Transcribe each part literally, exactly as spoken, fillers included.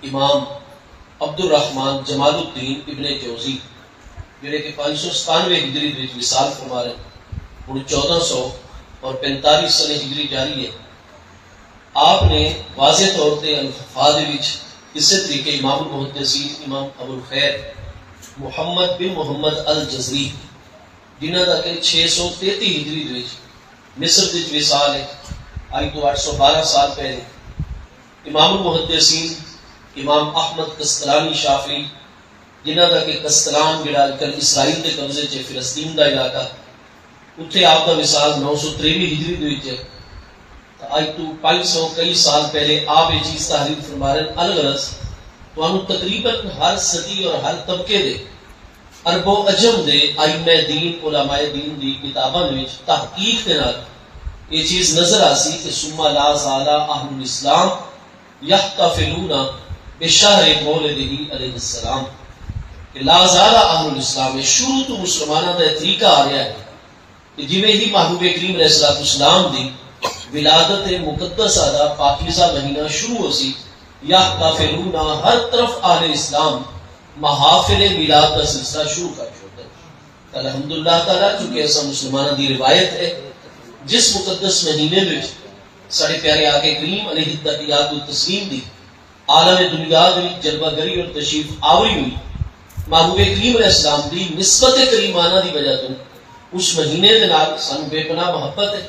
امام عبدالرحمن جمال الدین ابن جوزی، جڑے کہ پنج سو ستانوے ہجری دے وچ وصال فرما رہے، ہن چودہ سو اور پینتالیس سنے ہجری جاری ہے۔ آپ نے واضح طور تے الفاظ وچ اسے طریقے امام المحدثین امام ابو الخیر محمد بن محمد الجزری، جنہاں دا کہ چھ سو تینتی ہجری دے وچ مصر دے وچ وصال ہے، آئی تو اٹھ سو بارہ سال پہلے۔ امام المحدثین امام احمد قسطلانی شافعی، جنہاں دا کہ قسطلان، جڑا اڄ کل اسرائیل دے قبضے چ ہے، فلسطین دا علاقہ، اتھے آپ دا وصال نو سو تریوی ہجری دے وچ ہے۔ تاں اڄ توں پنج سو کئی سال پہلے آپ اے چیز تحریر فرما رہے۔ الغرض، تہانوں تقریباً ہر صدی اور ہر طبقے دے عرب و عجم دے ائمہ دین، علماء دین دی کتاباں دے وچ تحقیق دے نال اے چیز نظر آسی کہ ثم لا زال اہل الاسلام یحتفلون بشہر مولدہ علیہ السلام، کہ لا زال اہل الاسلام، اے شروع توں مسلماناں دا اے طریقہ آ رہیا ہے کہ جیویں ہی محبوب کریم علیہ الصلوۃ والسلام دی ولادت مقدسہ دا پاکیزہ مہینہ شروع ہوسی، یحتفلون، ہر طرف اہل اسلام محافل میلاد دا سلسلہ شروع کر چھوڑدے۔ الحمدللہ تعالیٰ، چونکہ ایسا مسلماناں دی روایت ہے، جس مقدس مہینے وچ ساڈے پیارے آقا کریم علیہ التحیات و تسلیم دی عالم دنیا دے وچ جلوہ گری اور تشریف آوری ہوئی، محبوب کریم علیہ السلام دی نسبت کریمانہ دی وجہ توں اس مہینے دے نال سانوں بے پناہ محبت ہے۔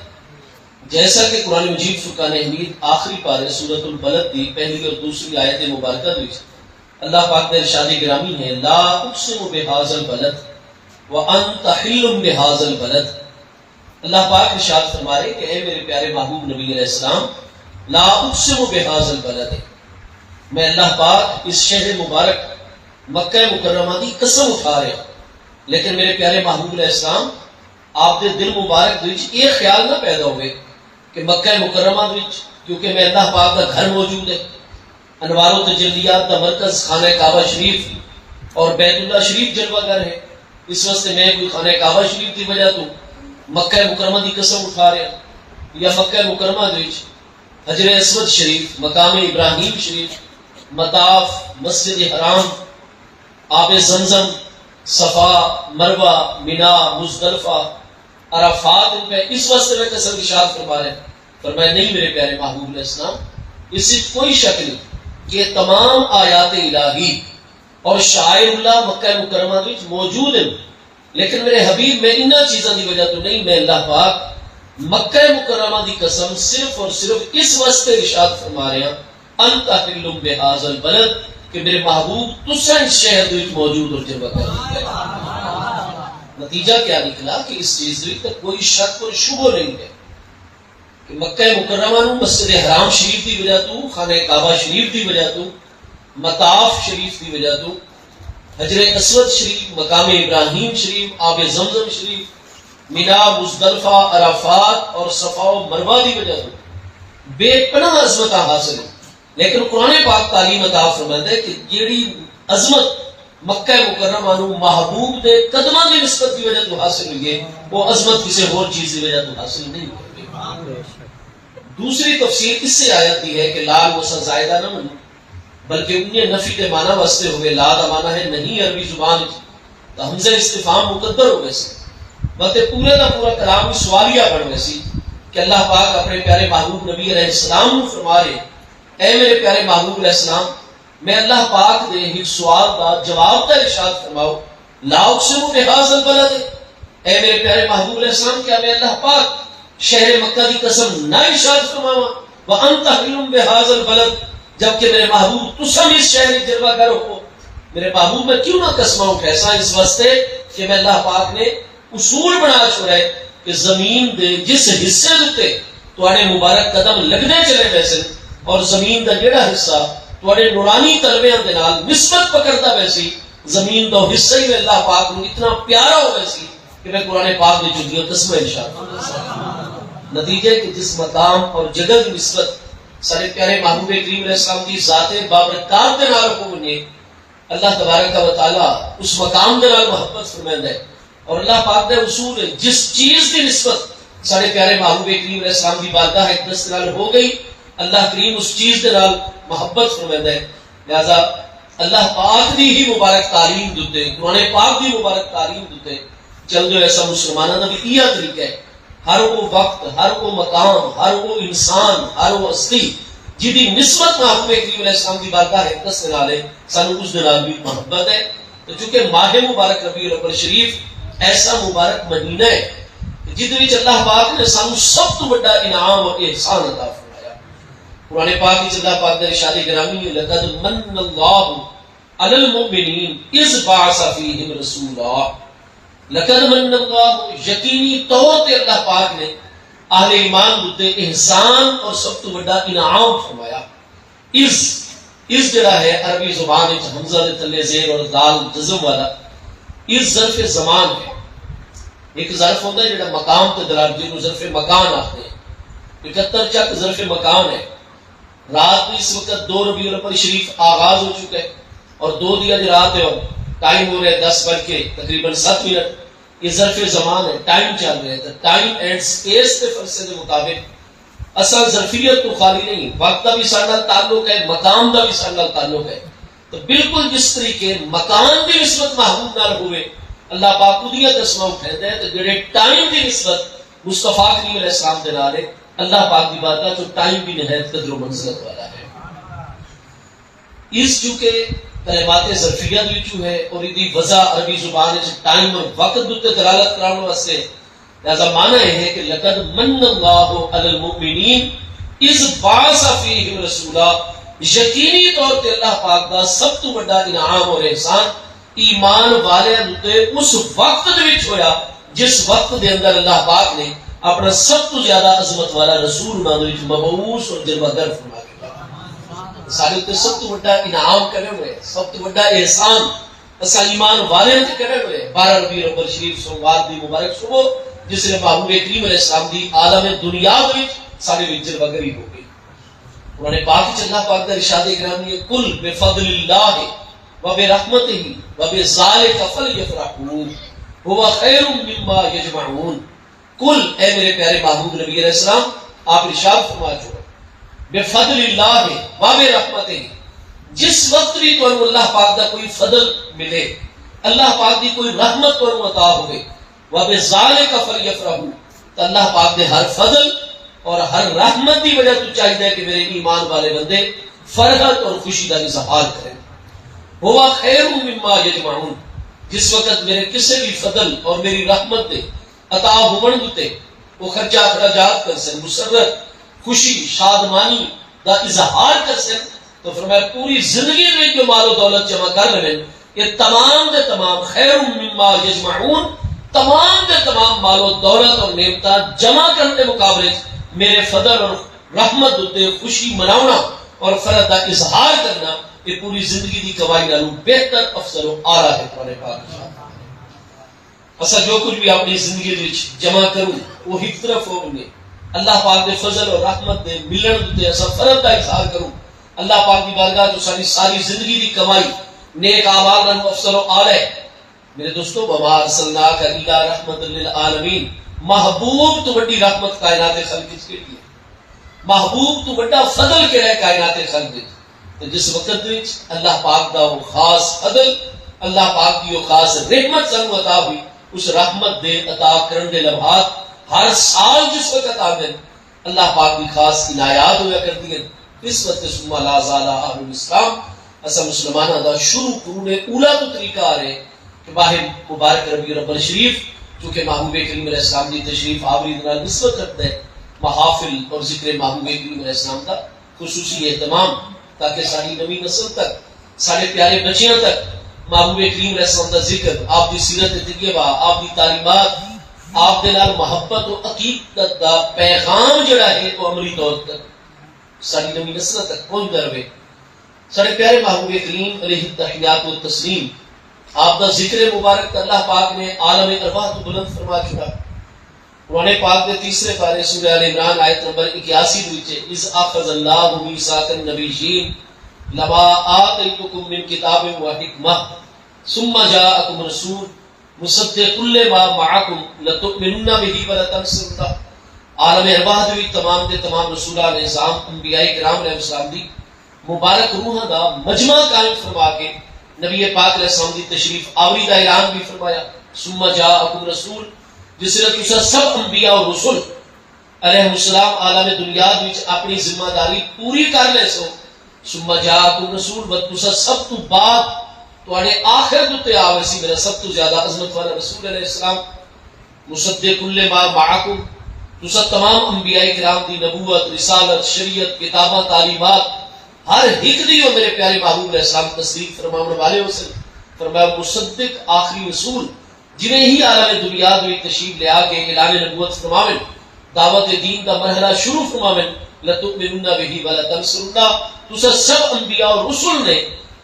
جیسا کہ قرآن مجید فرقان حمید آخری پارے سورۃ البلد دی پہلی اور دوسری آیت مبارکہ دے وچ اللہ پاک دا ارشاد گرامی ہے، لا اقسم بہذا البلد وانت حل بہذا البلد۔ اللہ پاک ارشاد فرما رہے کہ اے میرے پیارے محبوب نبی علیہ السلام، لا اقسم بہذا البلد، میں اللہ پاک اس شہر مبارک مکہ مکرمہ دی قسم اٹھا رہا، لیکن میرے پیارے محبوب علیہ السلام، آپ دے دل مبارک دے وچ یہ خیال نہ پیدا ہوئے کہ مکہ مکرمہ دے وچ، کیونکہ میں اللہ پاک دا گھر موجود ہے، انوار و تجلیات دا مرکز خانہ کعبہ شریف اور بیت اللہ شریف جلوہ گر ہے، اس واسطے میں کوئی خانہ کعبہ شریف دی وجہ توں مکہ مکرمہ دی قسم اٹھا رہا، یا مکہ مکرمہ دے وچ حجر اسود شریف، مقام ابراہیم شریف، مطاف، مسجد حرام، آب زمزم، صفا، مروہ، منا، مزدلفہ، عرفات، ان پہ اس واسطے میں قسم ارشاد فرما رہے ہیں۔ فرمایا، نہیں میرے پیارے محبوب علیہ السلام، اس وچ کوئی شک نہیں کہ یہ تمام آیات الہی اور شعائر اللہ مکہ مکرمہ دے وچ موجود ہیں، لیکن میرے حبیب، میں انہاں چیزاں دی وجہ تو نہیں، میں اللہ پاک مکہ مکرمہ دی قسم صرف اور صرف اس واسطے ارشاد فرما رہا، انت حل بہذا البلد، کہ میرے محبوب تساں اس شہر دے وچ موجود اور جلوہ گر۔ نتیجہ کیا نکلا کہ اس چیز دے وچ تاں کوئی شک اور شبہ نہیں ہے کہ مکہ مکرمہ نوں مسجد حرام شریف دی وجہ توں، خانہ کعبہ شریف دی وجہ توں، مطاف شریف دی وجہ توں، حجر اسود شریف، مقام ابراہیم شریف، آب زمزم شریف، منا، مزدلفہ، عرفات اور صفا و مروہ دی وجہ توں بے پناہ عظمتاں حاصل ہیں۔ لیکن قرآن پاک تعلیم عطا فرمائندا ہے کہ جیڑھی عظمت مکہ مکرمہ نوں محبوب دے قدماں دی نسبت دی وجہ توں حاصل ہوئی ہے، وہ عظمت کسے ہور چیز دی وجہ توں حاصل نہیں ہوئی۔ دوسری تفسیر اس سے آیت دی ہے کہ لا نوں اساں زائدہ نہ منوں، بلکہ انہیں نفی دے معنی واسطے ہوئے، لا دا معنی ہے نہیں عربی زبان وچ، تاں ہمزہ استفہام مقدر ہو ویسی، بلکہ پورے دا پورا کلام ہی سوالیہ بن ویسی کہ اللہ پاک اپنے پیارے محبوب نبی علیہ السلام نوں فرما رہے، اے میرے پیارے محبوب علیہ السلام، میں اللہ پاک دے ہک سوال دا جواب دا ارشاد فرماؤ، لا اقسم بہذا البلد، اے میرے پیارے محبوب علیہ السلام، کیا میں اللہ پاک شہر مکہ دی قسم نہ ارشاد فرماواں؟ وانت حل بہذا البلد، جبکہ میرے محبوب تساں بھی اس شہر وچ جلوہ گر ہو۔ میرے محبوب میں کیوں نہ قسماں اٹھیساں؟ اس واسطے کہ میں اللہ پاک نے اصول بݨا چھوڑے کہ زمین دے جس حصے دے اتے تہاݙے مبارک قدم لڳدے چلے ویسن اور زمین دا جیڑھا حصہ تہاݙے نورانی تلویاں دے نال نسبت پکڑدا ویسی، زمین دا او حصہ ہی اللہ پاک نوں اتنا پیارا ہو ویسی کہ میں قرآن پاک وچ اوندیاں قسماں ارشاد فرماواں۔ نتیجہ ہے کہ جس مقام اور جگہ دی نسبت ساݙے پیارے محبوب کریم علیہ السلام دی ذات بابرکات دے نال ہو ونڄے، اللہ تبارک و تعالیٰ اس مقام دے نال محبت فرمیندا ہے۔ اور اللہ پاک دا اصول ہے، جس چیز دی نسبت ساݙے پیارے محبوب کریم علیہ السلام دی بارگاہ اقدس دے نال ہو گئی، اللہ کریم اس چیز دے نال محبت فرمیندا ہے۔ لہذا اللہ پاک دی ہی مبارک تعلیم دے اتے، قرآن پاک دی مبارک تعلیم دے اتے چلدے ہوئے اساں مسلماناں دا وی ایہا طریقہ ہے۔ ہر او وقت، ہر او مقام، ہر او انسان، ہر او ہستی جدی نسبت محبوب کریم علیہ السلام دی بارگاہ اقدس دے نال ہے، سانوں اس دے نال وی محبت ہے۔ تے چونکہ ماہ مبارک ربیع الاول شریف ایسا مبارک مہینہ ہے کہ جدے وچ اللہ پاک نے سانوں سب توں وڈا انعام اور احسان عطا فرمایا۔ قرآن پاک وچ اللہ پاک دا ارشاد گرامی ہے، "لقد من اللہ علی المؤمنین اذ بعث فیہم رسولا۔" لقد من اللہ، یقینی طور تے اللہ پاک نے اہل ایمان اتے احسان اور سب توں وڈا انعام فرمایا۔ اذ، اذ جڑا ہے عربی زبان وچ حمزہ دے تلے زیر اور دال جزم والا، اذ ظرف زمان ہے۔ ایک ظرف ہوندا ہے جڑا مقام تے دلال، جنوں ظرف مکان آکھدے ہیں۔ اکہتر چک ظرف مکان ہے۔ رات اس وقت دو ربیع الاول شریف آغاز ہو چکا ہے اور دو دی اج رات ہے، اور ٹائم ہو رہا ہے دس بج کے تقریباً ست منٹ۔ یہ ظرف زمان ہے، ٹائم چل رہا ہے، تو ٹائم اینڈ سپیس کے فلسفے کے مطابق اساں ظرفیت تو خالی نہیں، وقت دا بھی سارے نال تعلق ہے، مقام دا بھی سارے نال تعلق ہے۔ تو بالکل جس طریقے مکان دی نسبت محبوب نال ہوئے، اللہ پاک اودیاں قسماں اٹھیندا ہے، تو جڑے ٹائم دی نسبت مصطفیٰ کریم علیہ السلام دے نال ہے، اللہ پاک دی بارگاہ چوں ٹائم بھی نہایت قدر و منزلت والا ہے۔ اس چونکہ کلمات ظرفیہ دے وچوں ہے اور ایندی وضع عربی زبان وچ ٹائم اور وقت دے اتے دلالت کراوݨ واسطے، لہذا معنی یہ ہے کہ لقد من اللہ علی المؤمنین اذ بعث فیہم رسولا، یقینی طور تے اللہ پاک دا سب توں وڈا انعام اور احسان ایمان والیاں اتے اس وقت دے وچ ہویا جس وقت دے اندر اللہ پاک نے اپنا سب توں زیادہ عظمت والا رسول انہاں دے وچ مبعوث اور جلوہ گر فرما دتا۔ ساڈے اتے سب توں وڈا انعام کرے ہوئے، سب توں وڈا احسان اساں ایمان والیاں تے کرے ہوئے، بارہ ربیع الاول شریف سوموار دی مبارک صبح، جس نے محبوب کریم علیہ السلام دی عالم دنیا دے وچ ساڈے وچ جلوہ گری ہو گئی۔ قرآن پاک وچ اللہ پاک دا ارشاد گرامی ہے، "قل بفضل اللہ وبرحمتہ وبذالک فلیفرحوا ھو خیر مما یجمعون۔" قل، اے میرے پیارے محبوب نبی علیہ السلام، آپ ارشاد فرما چھوڑو، "بفضل اللہ وبرحمتہ"، جس وقت بھی تانوں اللہ پاک دا کوئی فضل ملے، اللہ پاک دی کوئی رحمت تانوں عطا ہوئے، "وبذالک فلیفرحوا"، تو اللہ پاک دے ہر فضل اور ہر رحمت دی وجہ تو چاہیدا ہے کہ میرے ایمان والے بندے فرحت اور خوشی دا اظہار کریں۔ "ھو خیر مما یجمعون"، جس وقت میرے کسے بھی فضل اور میری رحمت دے عطا ہووݨ اتے او خرچہ اخراجات کرسن، مسرت، خوشی، شادمانی دا اظہار کرسن، تو فرمایا، پوری زندگی دے وچ جو مال و دولت جمع کر لوین، یہ تمام دے تمام خیر مما یجمعون، تمام دے تمام مال و دولت اور نعمتاں جمع کرݨ دے مقابلے وچ میرے فضل اور رحمت اتے خوشی مناوݨا اور فرحت دا اظہار کرنا، یہ پوری زندگی دی کمائی نالوں بہتر، افضل و اعلیٰ ہے۔ قرآن پاک ارشاد۔ اساں جو کجھ بھی اپݨی زندگی دے وچ جمع کروں، او ہک طرف ہو ونڄے، اللہ پاک دے فضل اور رحمت دے ملݨ اتے اساں فرحت دا اظہار کروں، اللہ پاک دی بارگاہ چوں ساݙی ساری زندگی دی کمائی، نیک اعمال نالوں افضل و اعلیٰ ہے۔ میرے دوستو، "وما ارسلناک الا رحمۃ للعالمین"، محبوب توں وݙی رحمت کائنات خلق وچ کیڑھی ہے؟ محبوب توں وݙا فضل کیڑھا ہے کائنات خلق وچ؟ تے جس وقت وچ اللہ پاک دا وہ خاص فضل، اللہ پاک دی وہ خاص رحمت سانوں عطا ہوئی، اس رحمت دے عطا کرݨ دے لمحات ہر سال جس وقت آندے، اللہ پاک دی خاص عنایات ہویا کردی ہیں۔ اس وقت ثم لا زال اہل الاسلام، اساں مسلماناں دا شروع قرون اولیٰ توں طریقہ آ رہے کہ ماہ مبارک ربیع الاول شریف، چونکہ محبوب کریم علیہ السلام دی تشریف آوری دے نال نسبت رکھدا ہے، محافل اور ذکر محبوب کریم علیہ السلام دا خصوصی اہتمام، تاکہ ساݙی نویں نسل تک، ساݙے پیارے بچیاں تک محبوب کریم علیہ السلام دا ذکر، آپ دی سیرت طیبہ، آپ دی تعلیمات، آپ دے نال محبت و عقیدت دا پیغام جڑا ہے، او عملی طور تک ساݙی نویں نسل تک پہنچدا رہے۔ ساݙے پیارے محبوب کریم علیہ التحیات و تسلیم، آپ دا ذکر مبارک تے اللہ پاک نے عالم ارواح توں بلند فرما چھوڑا۔ قرآن پاک دے تیسرے پارے سورہ آل عمران آیت نمبر اکیاسی دے وچ، "اذ اخذ اللہ میثاق النبیین لما آتیتکم من کتاب و حکمہ ثم جاءکم رسول مصدق لما معکم لتؤمنن بہ ولتنصرنہ۔" عالم ارواح دے وچ تمام دے تمام رسولاں علیہ السلام، انبیاء کرام علیہ السلام دی مبارک روحاں دا مجمع قائم فرما کے نبی پاک علیہ السلام دی تشریف آوری دا اعلان بھی فرمایا۔ ثم جاءکم رسول، جس ویلے تساں سب انبیاء و رسل علیہ السلام عالم دنیا وچ اپنی ذمہ داری پوری کر لیسو۔ ثم جاءکم رسول، و تساں سب تو بعد تہاڈے آخر دے اتے آ ویسی میرا سب تو زیادہ عظمت والا رسول علیہ السلام۔ مصدق لما معکم، تساں تمام انبیاء کرام دی نبوت، رسالت، شریعت، کتاباں، تعلیمات، ہر ہک دی او میرے پیارے محبوب علیہ السلام تصدیق فرماون والے ہوسن۔ فرمایا، مصدق آخری رسول جویں ہی عالم دنیا دے وچ تشریف لیا کے اعلان نبوت فرماون، دعوت دین دا مرحلہ شروع فرماون، لتؤمنن بہ ولتنصرنہ، تساں سب انبیاء و رسل نے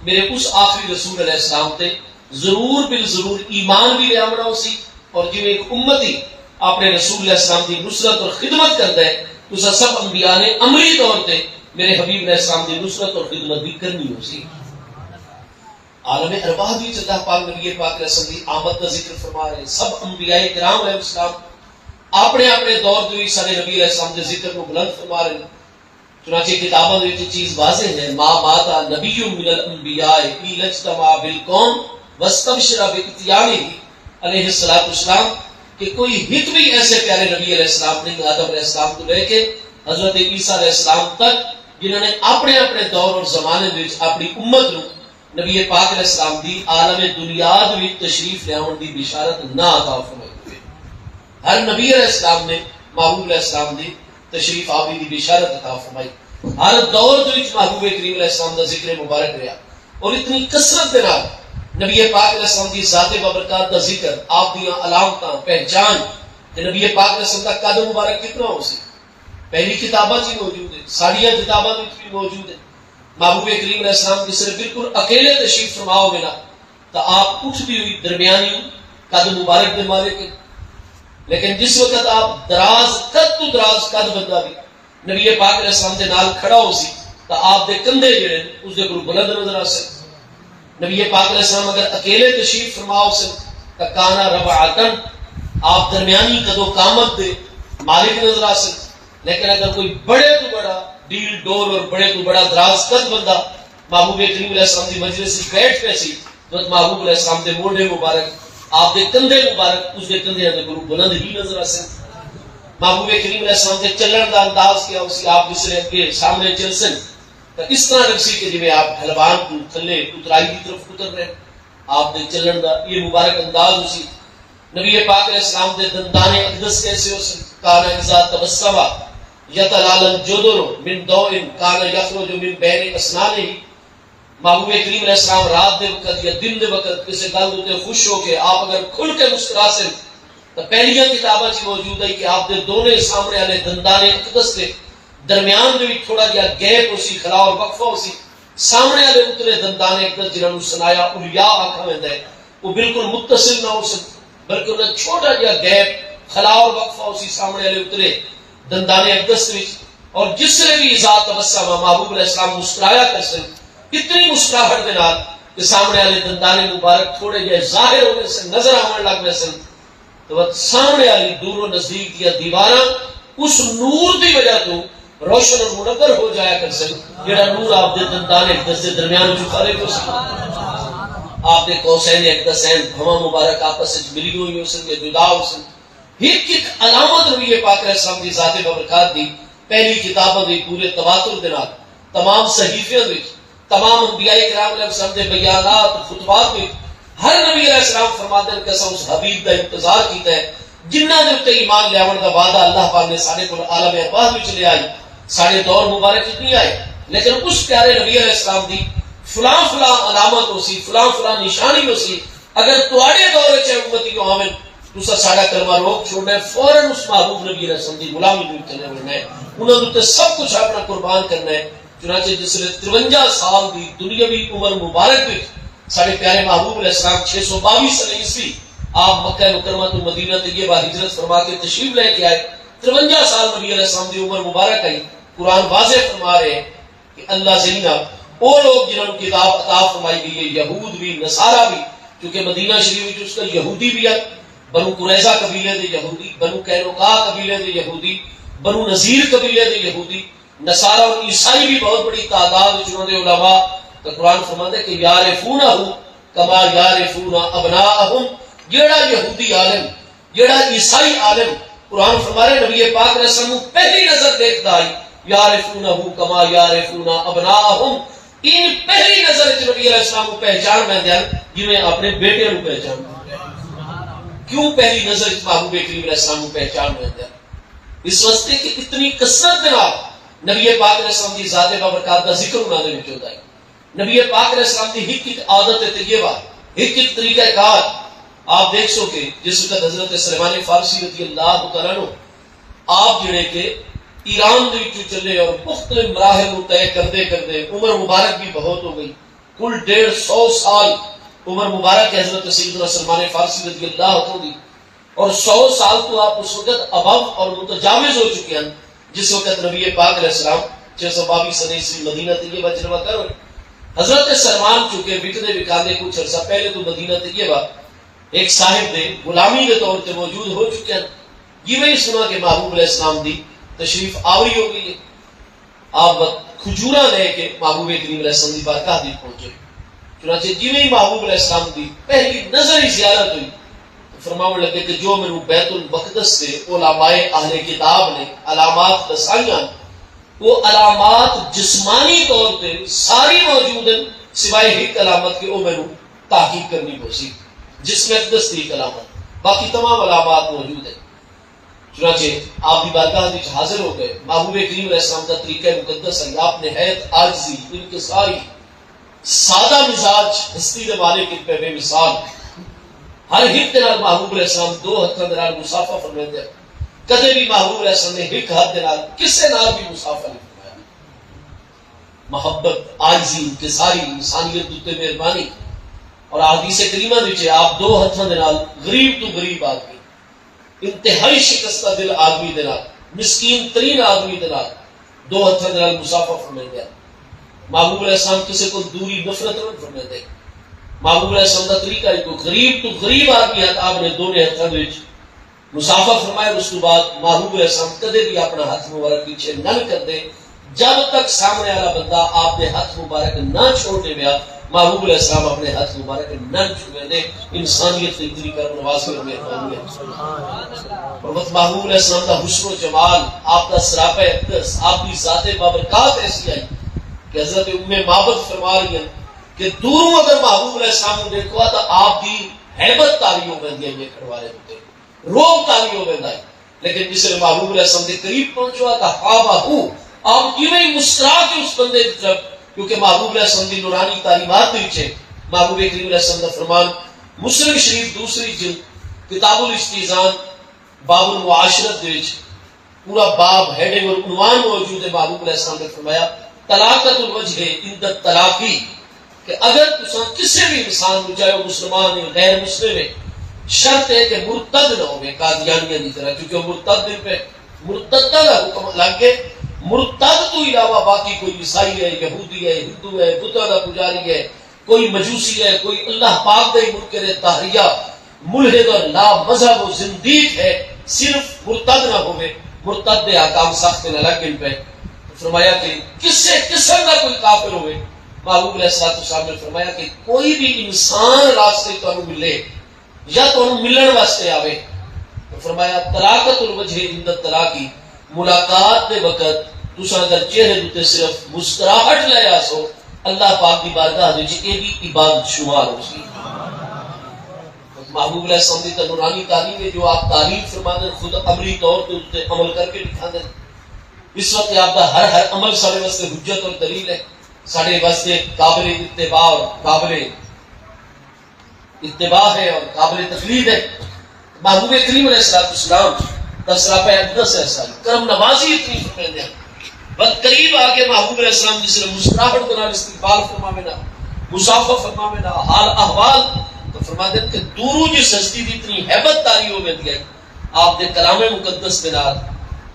میرے اس آخری رسول علیہ السلام تے ضرور بالضرور ایمان بھی لے آوݨا ہوسی، اور جویں ہک امتی اپݨے رسول علیہ السلام دی نصرت اور خدمت کردا ہے، تساں سب انبیاء نے عملی طور تے میرے حبیب علیہ السلام دی نصرت اور خدمت بھی کرنی ہوسی۔ عالم ارواح دی وچ اللہ پاک نبی پاک علیہ السلام دی آمد دا ذکر فرما رہے ہیں۔ سب انبیاء کرام علیہ السلام اپݨے اپݨے دور دے وچ سارے نبی علیہ السلام دے ذکر نوں بلند فرما رہے ہیں۔ چنانچہ کتاباں دے وچ اے چیز واضح ہے، ما مات نبی من الانبیاء الا اجتمع بالقوم واستبشر باتیانہ علیہ الصلوۃ والسلام، کہ کوئی ہک بھی ایسے پیارے نبی علیہ السلام نہیں، آدم علیہ السلام تو لے کے حضرت عیسیٰ علیہ السلام تک، جنہاں نے اپنے اپنے دور اور زمانے دے وچ اپنی امت نوں نبی پاک علیہ السلام دی عالم دنیا دے وچ تشریف لے آوݨ دی بشارت نہ عطا فرمائی ہوئے۔ ہر نبی علیہ السلام نے محبوب علیہ السلام دی تشریف آوری دی بشارت عطا فرمائی۔ ہر دور دے وچ محبوب کریم علیہ السلام دا ذکر مبارک رہیا، اور اتنی کثرت دے نال نبی پاک علیہ السلام دی ذات بابرکات دا ذکر، آپ دیاں علامتاں، پہچان، تے نبی پاک علیہ السلام دا قد مبارک کتنا ہوسی، پہلی کتاباں چ ہی موجود ہے، ساڈیاں کتاباں دے وچ بھی موجود ہے۔ محبوب کریم علیہ السلام جس ویلے بالکل اکیلے تشریف فرما ہووے نا، تاں آپ اٹھدی ہوئی درمیانی قد مبارک دے مالک ہیں۔ لیکن جس وقت آپ دراز قد تو دراز قد بندہ بھی نبی پاک علیہ السلام دے نال کھڑا ہوسی، تاں آپ دے کندھے جڑے ہیں، اس دے کولوں بلند نظر آسن۔ نبی پاک علیہ السلام اگر اکیلے تشریف فرما ہوسن، تاں کان رباعتاً، آپ درمیانی قد و قامت دے مالک نظر آسن۔ لیکن اگر کوئی بڑے تو بڑا ڈیل ڈول اور بڑے تو بڑا دراز قد بندہ محبوب کریم علیہ السلام دی مجلس وچ بیٹھ پئے سی، تو محبوب علیہ السلام دے موڈھے مبارک، آپ دے کندھے مبارک، اس دے کندھیاں دے کولوں بلند ہی نظر آسن۔ محبوب کریم علیہ السلام دے چلݨ دا انداز کیا ہوسی؟ آپ جس ویلے اگے سامنے چلسن، تاں اس طرح لڳسی کہ جویں آپ ڈھلوان توں تھلے اترائی دی طرف اتر رہے۔ آپ دے چلݨ دا یہ مبارک انداز ہوسی۔ نبی پاک علیہ السلام دے دندان اقدس کیسے ہوسن؟ کان اذا تبسم یتلالل جدر من ضوء کان یخرج من بین اسنانہ۔ محبوب کریم علیہ السلام رات دے وقت یا دن دے وقت کسی گل اتے خوش ہو کے آپ اگر کھل کے مسکراسن، تاں پہلیاں کتاباں چ موجود ہے کہ آپ دے دونوں سامنے والے دندان اقدس دے درمیان دے وچ تھوڑا جہا گیپ ہوسی، خلا اور وقفہ ہوسی۔ سامنے والے اتلے دندان اقدس، جنہاں نوں ثنایا علیا آکھا ویندا ہے، وہ بالکل متصل نہ ہوسن، بلکہ انہاں چھوٹا جہا گیپ، خلا اور وقفہ ہوسی سامنے والے اتلے دندان اقدس وچ۔ اور جس ویلے بھی اذا تبسم محبوب علیہ السلام مسکرایا کرسن، اتنی مسکراہٹ دے نال کہ سامنے والے دندان مبارک تھوڑے جہے ظاہر ہو ویسن، نظر آوݨ لگ ویسن۔ تو وقت سامنے والی دور و نزدیک دیاں دیواراں اس نور دی وجہ تو روشن اور منور ہو جایا کرسن، جڑا نور آپ دے دندان اقدس دے درمیان وچوں فارغ ہوسی۔ آپ دے قوسین اقدسین بھواں مبارک آپس وچ ملی ہوئی ہوسن یا جدا ہوسن۔ ہک ہک علامت نبی پاک علیہ السلام دی ذات بابرکات دی پہلی کتاباں دی پورے تواتر دے نال تمام صحیفیاں وچ، تمام انبیاء کرام علیہ السلام دے بیانات، خطبات وچ ہر نبی علیہ السلام فرماندے ہن کہ اساں اس حبیب دا انتظار کیتا ہے، جنہاں دے اتے ایمان لیاوݨ دا وعدہ اللہ پاک نے ساݙے کول عالم ارواح وچ لے آئی، ساݙے دور مبارک وچ نہیں آئے، لیکن اس پیارے نبی علیہ السلام دی فلاں فلاں علامت ہوسی، فلاں فلاں نشانی ہوسی، اگر تہاݙے دور وچ اے امتی آون، تساں ساݙا کلمہ روک چھوڑنا ہے، فوراً اس محبوب نبی علیہ السلام دی غلامی دے وچ چلے ونڄنا ہے، انہاں دے اتے سب کچھ اپݨا قربان کرنا ہے۔ چنانچہ جس ویلے ترونجا سال دی دنیاوی عمر مبارک وچ ساݙے پیارے محبوب علیہ السلام چھ سو ٻاوی سنہ عیسوی آپ مکہ مکرمہ توں مدینہ طیبہ ہجرت فرما کے تشریف لے کے آئے، ترونجا سال نبی علیہ السلام دی عمر مبارک آئی، قرآن واضح فرما رہے ہیں کہ الذین، او لوگ جنہاں نوں کتاب عطا فرمائی گئی ہے، یہود بھی، نصارہ بھی، کیونکہ مدینہ شریف وچ اس ویلے یہودی بھی ہن، بنو قریظہ قبیلے دے یہودی، بنو قینقاع قبیلے دے یہودی، بنو نضیر قبیلے دے یہودی، نصارہ اور عیسائی بھی بہت بڑی تعداد وچ انہاں دے علماء۔ تے قرآن فرماندا ہے کہ یعرفونہ کما یعرفون ابناءہم۔ جیڑا یہودی عالم، جیڑا عیسائی عالم، قرآن فرما رہے، نبی پاک علیہ السلام نوں پہلی نظر ݙیکھدا ہئی، یعرفونہ کما یعرفون ابناءہم۔ ان پہلی نظر وچ نبی علیہ السلام نوں پہچان ویندے ہن، جویں اپنے بیٹے نوں پہچان ویندے ہن۔ کیوں پہلی نظر وچ محبوب کریم علیہ السلام نوں پہچان ویندے ہن؟ اس واسطے کہ اتنی کثرت دے نال نبی پاک علیہ السلام دی ذات بابرکات دا ذکر انہاں دے وچ ہوندا ہے۔ نبی پاک علیہ السلام دی ہک ہک عادت طیبہ، ہک ہک طریقہ کار آپ ݙیکھسو کہ جس وقت حضرت سلیمان فارسی رضی اللہ تعالیٰ عنہ آپ جڑے کہ ایران دے وچوں چلے اور مختلف مراحل نوں طے کردے کردے، عمر مبارک بھی بہت ہو گئی، کل ݙیڑھ سو سال عمر مبارک ہے حضرت سیدنا سلیمان فارسی رضی اللہ عنہ دی، اور سو سال تو آپ اس وقت ابو اور متجاوز ہو چکے ہیں، جس وقت نبی پاک علیہ السلام چھ سو باوی سنے عیسوی مدینہ طیبہ وچ رہوا کر ہوئے۔ حضرت سلیمان چونکہ وکدے وکاندے کچھ عرصہ پہلے تو مدینہ طیبہ ایک صاحب دے غلامی دے طور تے موجود ہو چکے ہیں، جیویں ہی سنا کہ محبوب علیہ السلام دی تشریف آوری ہو گئی ہے، آپ کھجوراں لے کے محبوب کریم علیہ السلام دی بارگاہ دی پہنچے۔ چنانچہ جیویں ہی محبوب علیہ السلام دی پہلی نظر ہی زیارت ہوئی، فرماون لگے کہ جو مینوں بیت المقدس دے علماء اہل کتاب نے علامات ݙسائیاں، وہ علامات جسمانی طور تے ساری موجود ہیں، سوائے ہک علامت کے، او مینوں تحقیق کرنی پوسی، جسم اقدس دی ہک علامت، باقی تمام علامات موجود ہیں۔ چنانچہ آپ دی بارگاہ وچ حاضر ہو گئے۔ محبوب کریم علیہ السلام دا طریقہ مقدس ہے، آپ نہایت عاجزی، انکساری، سادہ مزاج، ہستی دے مالک ہن پئے، بے مثال۔ ہر ہک دے نال محبوب علیہ السلام دو ہتھاں دے نال مصافحہ فرمیندے ہن۔ کدے بھی محبوب علیہ السلام نے ہک ہتھ دے نال کسے نال بھی مصافحہ نہیں فرمایا۔ محبت، عاجزی، انکساری، انسانیت دے اتے مہربانی۔ اور احادیث کریمہ دے وچ آپ دو ہتھاں دے نال غریب تو غریب آدمی، انتہائی شکستہ دل آدمی دے نال، مسکین ترین آدمی دے نال دو ہتھاں دے نال مصافحہ فرمیندے ہن۔ محبوب علیہ السلام کسے کول دوری نفرت نہ فرمیندے۔ محبوب علیہ السلام دا طریقہ ہی کوئی غریب تو غریب آدمی ہتھ آپ نے دونے ہتھاں دے وچ مصافحہ فرمایا۔ اس تو بعد محبوب علیہ السلام کدے بھی اپنا ہتھ مبارک پیچھے نہ کردے۔ جب تک سامنے والا بندہ آپ دے ہتھ مبارک نہ چھوڑ ݙیویا، محبوب علیہ السلام اپنے ہتھ مبارک نہ چھوڑیندے۔ انسانیت تے اتنی کرم نوازی اور مہربانی ہے۔ اور بس محبوب علیہ السلام دا حسن و جمال، آپ دا سراپا اقدس، آپ دی ذات بابرکات ایسی آئی کہ حضرت ام معبد فرما رہی ہیں کہ دوروں اگر محبوب علیہ السلام نوں ݙیکھو تو آپ دی ہیبت طاری ہو ویندی ہے، ویکھݨ والے اتے رعب طاری ہو ویندا ہے۔ لیکن جس ویلے محبوب علیہ السلام دے قریب پہنچو تاں ہابہ، آپ ایویں ہی مسکرا کے اس بندے دی طرف، کیونکہ محبوب علیہ السلام دی نورانی تعلیمات دے وچ ہے۔ محبوب کریم علیہ السلام دا فرمان، مسلم شریف دوسری جلد، کتاب الاستئذان، باب المعاشرت دے وچ پورا باب، ہیڈنگ اور عنوان موجود ہے۔ محبوب علیہ السلام نے فرمایا، طلاقۃ الوجہ عند الطلاق، کہ اگر تساں کسے بھی انسان نوں، چاہے وہ مسلمان ہے، غیر مسلم ہے، شرط ہے کہ مرتد نہ ہوے، قادیانیاں دی طرح، کیونکہ وہ مرتد دے پہ، مرتدہ دا حکم الگ ہے۔ مرتد تو علاوہ باقی کوئی عیسائی ہے، یہودی ہے، ہندو ہے، بتاں دا پجاری ہے، کوئی مجوسی ہے، کوئی اللہ پاک دا ہی منکر دہریہ، ملحد اور لا مذہب و زندیق ہے، صرف مرتد نہ ہوے، مرتد دے احکام سخت نہ لگن پے۔ فرمایا کہ کسے قسم دا کوئی کافر ہوے، محبوب علیہ الصلوۃ والسلام نے فرمایا کہ کوئی بھی انسان راستے تانوں ملے یا تانوں ملن واسطے آوے، تو فرمایا، طلاقۃ الوجہ عند الطلاق، ملاقات دے وقت تساں اگر چہرے دے اتے صرف مسکراہٹ لے آسو، اللہ پاک دی بارگاہ دے وچ اے وی عبادت شمار ہوسی۔ محبوب علیہ السلام دی تاں نورانی تعلیم ہے، جو آپ تعلیم فرماندے، خود عملی طور تے اتے عمل کر کے ݙکھاندے۔ اس وقت آپ دا ہر ہر عمل ساݙے واسطے حجت اور دلیل ہے، ساݙے واسطے قابل اتباع اور قابل اتباع ہے اور قابل تقلید ہے۔ محبوب کریم علیہ الصلوۃ والسلام دا سراپا اقدس ہے، ساری کرم نوازی اتنی فرمیندے ہیں۔ بس قریب آ کے محبوب علیہ السلام دی صرف مسکراہٹ دے نال استقبال فرماوے نا، مصافحہ فرماوے نا، حال احوال تو فرما دے کہ دوروں جس ہستی دی اتنی ہیبت طاری ہو ویندی ہے، آپ دے کلام مقدس دے نال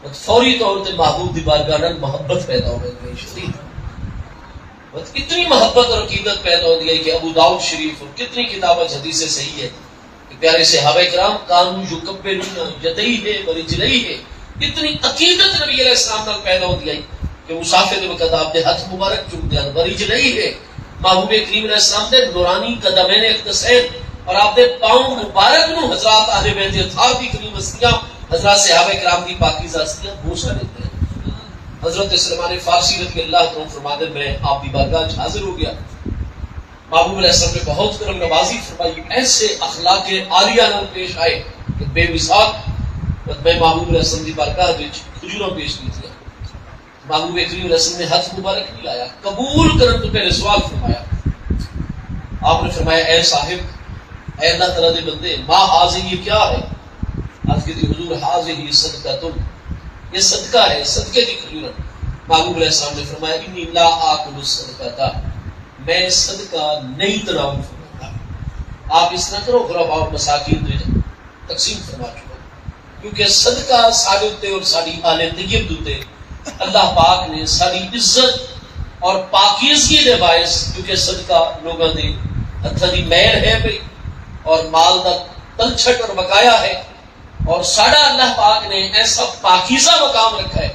بس فوری طور تے محبوب دی بارگاہ نال محبت پیدا ہو ویندی ہے۔ شدید بس اتنی محبت اور عقیدت پیدا ہوندی ہے کہ ابو داؤد شریف اور کتنی کتاباں حدیث صحیح ہے کہ پیارے صحابہ کرام کانوا یقبلون یدیہ و رجلیہ، اتنی عقیدت نبی علیہ السلام نال پیدا ہوندی آئی کہ مسافر دے وقت آپ دے ہتھ مبارک چمدے ہن، وریج نہیں ہے۔ محبوب کریم علیہ السلام دے نورانی قدمین اقدسین اور آپ دے پاؤں مبارک نوں حضرات اہل بیت اطہار دی کریم ہستیاں، حضرات صحابہ کرام دی پاکیزہ ہستیاں بوسہ ݙیندے ہن۔ حضرت سلمان فارسی رضی اللہ عنہ فرماندے، میں آپ دی بارگاہ وچ حاضر ہو گیا۔ محبوب علیہ السلام نے بہت کرم نوازی فرمائی، ایسے اخلاق عالیہ نال پیش آئے کہ بے مثال۔ میں محبوب علیہ السلام دی بارگاہ وچ کھجوراں پیش کیتیاں۔ محبوب کریم علیہ السلام نے ہتھ مبارک نہیں لایا، قبول کرن تو پہلے سوال فرمایا۔ آپ نے فرمایا، اے صاحب، اے اللہ تعالیٰ دے بندے، ما ہاذہ، یہ کیا ہے؟ عرض کی تھی، حضور، ہاذہ صدقۃ، یہ صدقہ ہے، صدقے دی کھجور ہے۔ محبوب علیہ السلام نے فرمایا، انی لا آکل الصدقۃ، میں صدقہ نہیں تناول فرماتا۔ آپ اس طرح کرو، غرباء اور مساکین دے تقسیم فرما چھوڑو، کیونکہ صدقہ ساڈے اتے اور ساڈی آل طیب دے اتے اللہ پاک نے ساڈی عزت اور پاکیزگی دے باعث، کیونکہ صدقہ لوگاں دے ہتھاں دی میل ہے پئی اور مال دا تلچھٹ اور بقایا ہے، اور ساڈا اللہ پاک نے ایسا پاکیزہ مقام رکھا ہے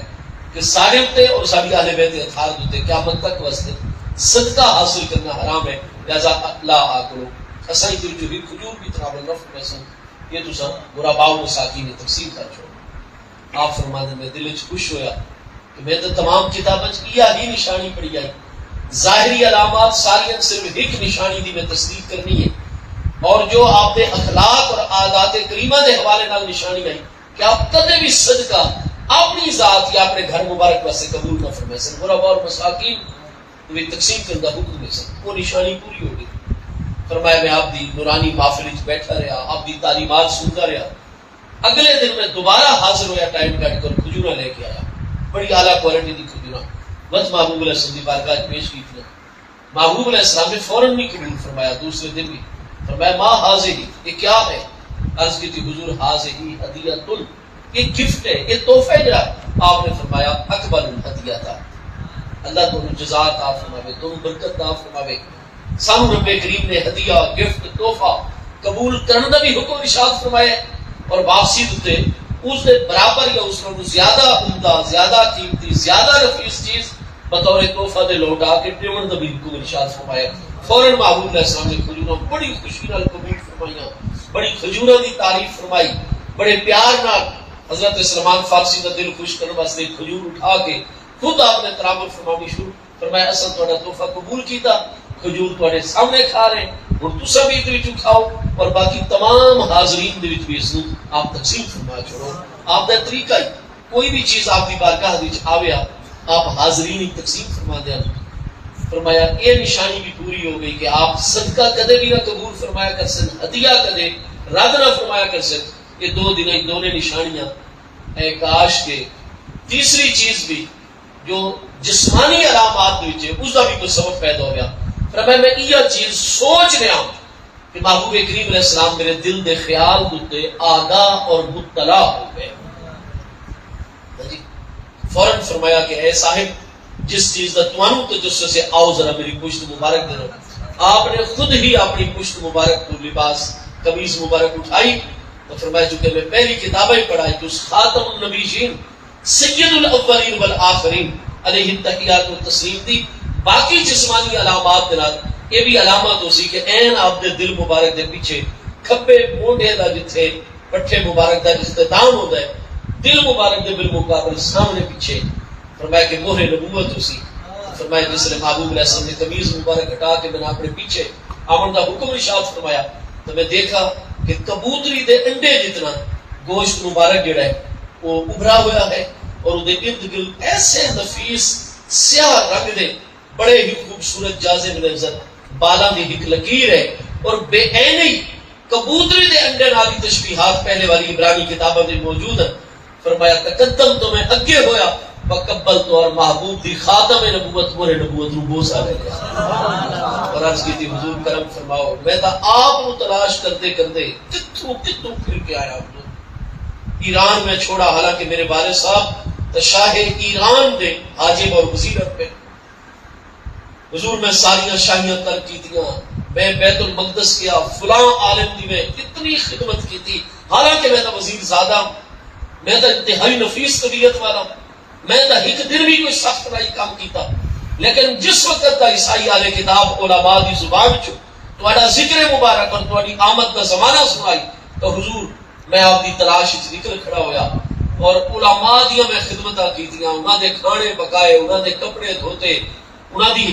کہ ساڈے اتے اور ساڈی اہل بیت اطہار دے اتے قیامت تک واسطے صدقہ حاصل کرنا حرام ہے، لہذا لا آکلو، اساں ایں وچوں ہک کھجور وی تناول نہ فرمیسوں، یہ تساں غرباء و مساکین دی تقسیم کر چھوڑو۔ آپ فرماندے، میں دل وچ خوش ہویا کہ میں تاں تمام کتاباں وچ ایہا ہی نشانی پڑھی آئی۔ ظاہری علامات ساریاں، صرف ہک نشانی دی میں تصدیق کرنی ہے، اور جو آپ دے اخلاق اور عادات کریمہ دے حوالے نال نشانی آئی کہ آپ کدے بھی صدقہ اپنی ذات یا اپنے گھر مبارک واسطے قبول نہ فرمیسن، غرباء اور مساکین وچ تقسیم کرن دا حکم ݙیسن۔ وہ نشانی پوری ہو گئی۔ فرمایا، میں آپ دی نورانی محفل وچ بیٹھا رہیا، آپ دی تعلیمات سندا رہیا۔ اگلے دن میں دوبارہ حاضر ہویا، ٹائم کڈھ کر کھجوراں لے کے آیا، بڑی اعلیٰ کوالٹی دی کھجوراں وت محبوب علیہ السلام دی بارگاہ وچ پیش کیتیاں۔ محبوب علیہ السلام نے فوراً نہیں قبول فرمایا، دوسرے دن بھی فرمایا، ما ہاذہ، یہ کیا ہے؟ عرض کی تھی، حضور، ہاذہ ہدیۃ، یہ گفٹ ہے، یہ تحفہ ہے۔ جڑا آپ نے فرمایا، اقبل الہدیۃ، اللہ تہاݙوں جزا عطا فرماوے، تہاݙوں برکت عطا فرماوے۔ سانوں رب کریم نے ہدیہ، گفٹ، تحفہ قبول کرݨ دا بھی حکم ارشاد فرمایا ہے، اور واپسی اتے اس دے برابر یا اس نالوں زیادہ عمدہ، زیادہ قیمتی، زیادہ نفیس چیز بطور تحفہ دے لوٹا کے ݙیوݨ دا بھی حکم ارشاد فرمایا۔ فوراً محبوب علیہ السلام نے کھجوراں بڑی خوشی نال قبول فرمائیاں، بڑی کھجوراں دی تعریف فرمائی، بڑے پیار نال حضرت سلمان فارسی دا دل خوش کرݨ واسطے کھجور اٹھا کے خود آپ نے تناول فرمانی شروع فرمایا، اساں تہاݙا تحفہ قبول کیتا، کھجور تہاݙے سامنے کھا رہے، ہݨ تساں بھی ایں وچوں کھاؤ اور باقی تمام حاضرین دے وچ بھی اس نوں آپ تقسیم فرما چھوڑو۔ آپ دا طریقہ ہی، کوئی بھی چیز آپ دی بارگاہ دے وچ آوے، آپ حاضرین ہی تقسیم فرما دیا۔ فرمایا، یہ نشانی بھی پوری ہو گئی کہ آپ صدقہ کدے بھی نہ قبول فرمایا کرسن، ہدیہ کدے رد نہ فرمایا کرسن۔ یہ دو دنائی دونیں نشانیاں، اے کاش کہ تیسری چیز بھی جو جسمانی علامات دے وچ ہے، اس دا بھی کوئی سبب پیدا ہو گیا۔ فرمایا، میں یہ چیز سوچ رہا ہوں کہ محبوب کریم علیہ السلام میرے دل دے خیال اتے آگاہ اور مطلع ہو گئے۔ ہاں جی، فوراً فرمایا کہ اے صاحب، جس چیز دا تانوں تجسس ہے، آؤ ذرا میری پشت مبارک دے۔ آپ نے خود ہی اپنی پشت مبارک کو لباس، قمیض مبارک اٹھائی تو فرمایا، چونکہ میں پہلی کتابیں پڑھائی تو اس خاتم النبیین سید الاولین والآخرین علیہ التحیات و تسلیم دی باقی جسمانی علامات دے نال یہ بھی علامت ہو سی کہ عین آپ دے دل مبارک دے پیچھے کھبے مونڈھے دا جتھے پٹھے مبارک دا اختتام ہوندا ہے، دل مبارک دے بالمقابل سامنے پیچھے۔ فرمایا کہ مہر نبوت ہو سی۔ فرمایا جس نے محبوب علیہ السلام نے قمیض مبارک ہٹا کے میں نے اپنے پیچھے آون دا حکم ارشاد فرمایا تو میں دیکھا کہ کبوتری دے انڈے جتنا گوشت مبارک جڑا ہے وہ ابھرا ہویا ہے، اور اودے ارد گرد ایسے نفیس سیاہ رنگ دے بڑے ہی خوبصورت جازب نظر بالاں دی ہک لکیر ہے، اور بے عینی کبوتری دے انڈے نال ہی تشبیہات پہلے والی عبرانی کتاباں وچ موجود ہیں۔ فرمایا، تقدم تو میں اگے ہویا، وقبل تو، اور محبوب دی خاتم نبوت، مہر نبوت نو بوسہ لے لیا اور عرض کی تھی، حضور کرم فرماؤ، میں تاں آپ نو تلاش کردے کردے کتھوں کتھوں پھر کے آیا ہوں۔ ایران میں چھوڑا، حالانکہ میرے والد صاحب تو شاہ ایران دے حاجب اور وزیر پہ۔ حضور میں ساریاں شاہیاں ترک کیتیاں، میں بیت المقدس گیا، فلاں عالم دی میں اتنی خدمت کیتی، حالانکہ میں تاں وزیر زادہ ہوں، میں تاں انتہائی نفیس طبیعت والا ہوں۔ میں تاں ہک دن وی کوئی سخت نائی کم کیتا، لیکن جس وقت دا عیسائی اہل کتاب علماء دی زبان وچوں تہاݙا ذکر مبارک اور تہاݙی آمد دا زمانہ سݨائی، تاں حضور، میں آپ دی تلاش وچ نکل کھڑا ہویا اور علماء دیاں میں خدمتاں کیتیاں، انہاں دے کھاݨے پکائے، انہاں دے کپڑے دھوتے، انہاں دی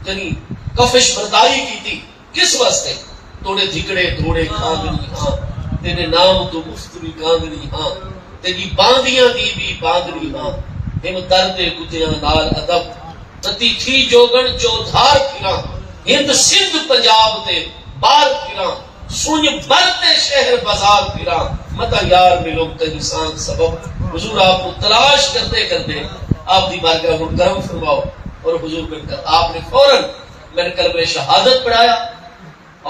یعنی کفش برداری کیتی۔ کس واسطے؟ توڑے دھکڑے دھوڑے کھاندنی ہاں، تیرے نام تو مفت بھی کاندنی ہاں، تیری باندیاں دی بھی باندنی ہاں۔ ہم درد کتیاں نال ادب، تتی تھی جوگن چودھار پھراں، ہند سندھ پنجاب تے بار پھراں، سنج بر تے شہر بازار پھراں، متاں یار ملوں کہیں سانگ سبب۔ حضور آپ کو تلاش کرتے کرتے آپ دی بارگاہ ہن کرم فرماؤ۔ اور حضور بن کر آپ نے فوراً میرے کلمہ شہادت پڑھایا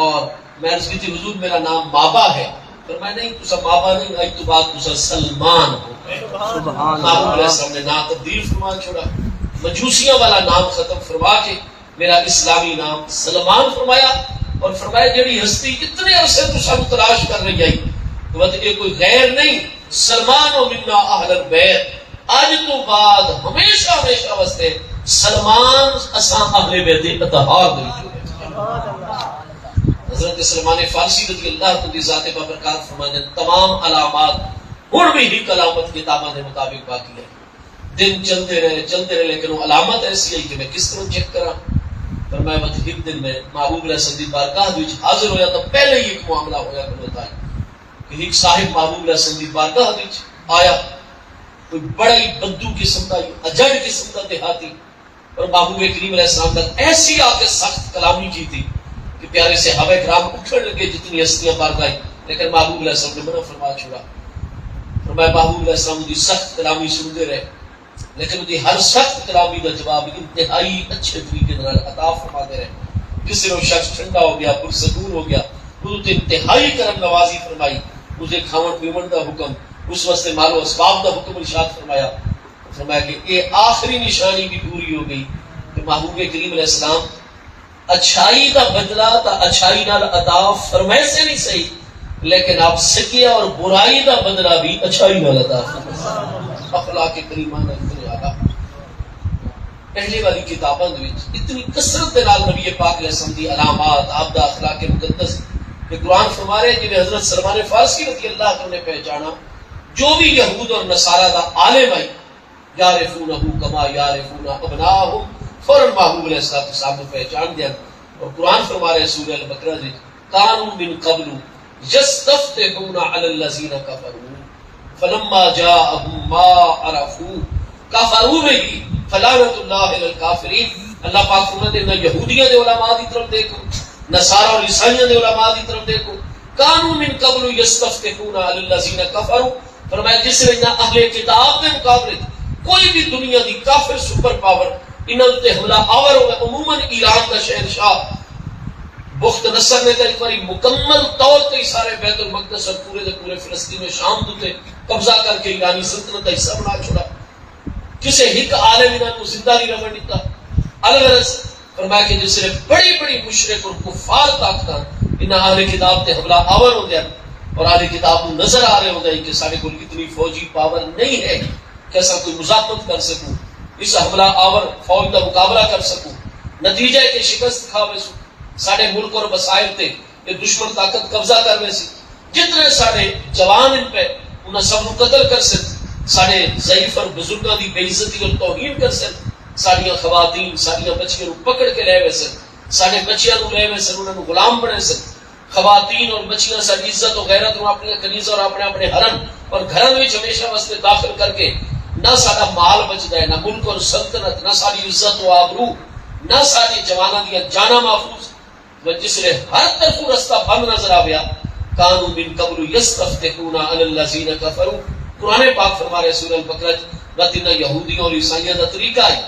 اور میں عرض کی تھی، حضور میرا نام مابا ہے۔ فرمایا، نہیں، تسا مابا نہیں، اج تو بعد تسا سلمان ہو گئے۔ سبحان محبوب علیہ اللہ۔ السلام نے نام تبدیل فرما چھوڑا، مجوسیاں والا نام ختم فرما کے میرا اسلامی نام سلمان فرمایا۔ اور فرمایا، جڑی ہستی اتنے عرصے تو سانو تلاش کر رہی آئی، تو مت یہ کوئی غیر نہیں، سلمان و منا اہل البیت، اج تو بعد ہمیشہ ہمیشہ واسطے سلمان اساں اہل بیت اطہار دے وچوں ہیں۔ حضرت سلمان فارسی رضی اللہ عنہ دی ذات بابرکات فرماندے، تمام علامات ہن بھی ہک علامت کتاباں دے مطابق باقی ہے۔ دن چلدے رہے، چلدے رہے، لیکن وہ علامت ایسی آئی کہ میں کس طرح چیک کراں؟ فرمایا، بس ہک دن میں محبوب علیہ السلام دی بارگاہ وچ حاضر ہویا تو پہلے ہی ایک معاملہ ہویا کھلوتا ہے کہ ایک صاحب محبوب علیہ السلام دی بارگاہ وچ آیا، کوئی بڑا ہی بدو قسم دا، اجڑ قسم دا دیہاتی، اور محبوب کریم علیہ السلام تک ایسی آ کے سخت کلامی کی تھی کہ پیارے صحابہ کرام اٹھن لگے، جتنی ہستیاں بارگاہ، لیکن محبوب علیہ السلام نے منع فرما چھوڑا۔ فرمایا، محبوب علیہ السلام دی سخت کلامی سنتے رہے، لیکن اودی ہر سخت کلامی دا جواب انتہائی اچھے طریقے دے نال عطا فرماندے رہے۔ کسے نوں شخص ٹھنڈا ہو گیا، پرسکون ہو گیا، اودے تے انتہائی کرم نوازی فرمائی۔ اودے کھاوݨ پیوݨ دا حکم، اس واسطے مال و اسباب دا حکم ارشاد فرمایا۔ فرمایا کہ اے آخری نشانی بھی پوری ہو گئی کہ محبوب کریم علیہ السلام اچھائی دا بدلہ تاں اچھائی نال عطا فرمیسے نہیں صحیح، لیکن آپ سکیا اور برائی دا بدلہ بھی اچھائی نال عطا فرمیسے۔ اخلاق کریمہ دا اتنے اعلیٰ۔ پہلے والی کتاباں دے وچ اتنی کثرت دے نال نبی پاک علیہ السلام دی علامات، آپ دا اخلاق مقدس، کہ قرآن فرما رہے، جنہیں حضرت سلمان فارسی رضی اللہ عنہ نے پہچانا، جو بھی یہود اور نصارہ دا عالم ہے، یعرفونہ کما یعرفون ابناءہم، فوراً محبوب علیہ الصلوۃ والسلام کو پہچان دیا۔ اور قرآن فرما رہے سورہ البقرہ وچ، کانوا من قبل یستفتحون علی الذین کفروا فلما جاءہم ما عرفوا کفروا بہ فلعنت اللہ علی الکافرین۔ اللہ پاک فرماتے ہیں، نہ یہودیاں دے علماء دی طرف دیکھو، نصارہ اور عیسائیاں دے علماء دی طرف دیکھو، کانوا من قبل یستفتحون علی الذین کفروا۔ فرمایا، جس ویلے نہ اہل کتاب دے مقابلے وچ کوئی بھی دنیا دی کافر سپر پاور انہاں تے حملہ آور ہووے، عموماً ایران دا شہنشاہ بخت نصر نے تاں ایک واری مکمل طور تے سارے بیت المقدس اور پورے دے پورے فلسطین و شام دے تے قبضہ کر کے ایرانی سلطنت دا حصہ بنا چھوڑا۔ کسے ہک عالم انہاں کوں زندہ نہیں رہݨ ݙتا۔ الغرض، فرمایا کہ جس ویلے بڑی بڑی مشرک اور کفار طاقتاں انہاں اہل کتاب تے حملہ آور ہوندے ہن اور اہل کتاب نوں نظر آ رہے ہوندے ہن کہ ساݙے کول اتنی فوجی پاور نہیں ہے کہ اساں کوئی مزاحمت کر سکوں، اس حملہ آور فوج دا مقابلہ کر سکوں، نتیجہ ہے کہ شکست کھا ویسوں، ساݙے ملک اور وسائل تے اے دشمن طاقت قبضہ کر ویسی۔ جتنے ساݙے جوان ہن پئے، انہاں سب نوں قتل کرسن۔ ساݙے ضعیف اور بزرگاں دی بے عزتی اور توہین کرسن۔ ساݙیاں خواتین، ساݙیاں بچیاں نوں پکڑ کے لے ویسن۔ ساݙے بچیاں نوں لے ویسن، انہاں نوں غلام بݨیسن۔ خواتین اور بچیاں ساݙی عزت و غیرت نوں اپݨیاں کنیزاں اور اپݨے اپݨے حرم اور گھراں وچ ہمیشہ واسطے داخل کر کے نہ ساݙا مال بچدا ہے، نہ ملک اور سلطنت، نہ ساݙی عزت و آبرو، نہ ساݙے جواناں دیاں جاناں محفوظ۔ و جس لے ہر طرفوں رستہ بند نظر آویا، کانوا من قبل یستفتحون علی الذین کفروا۔ قرآن پاک فرما رہے سورہ البقرہ وچ، وت انہاں یہودیاں اور عیسائیاں دا طریقہ ہے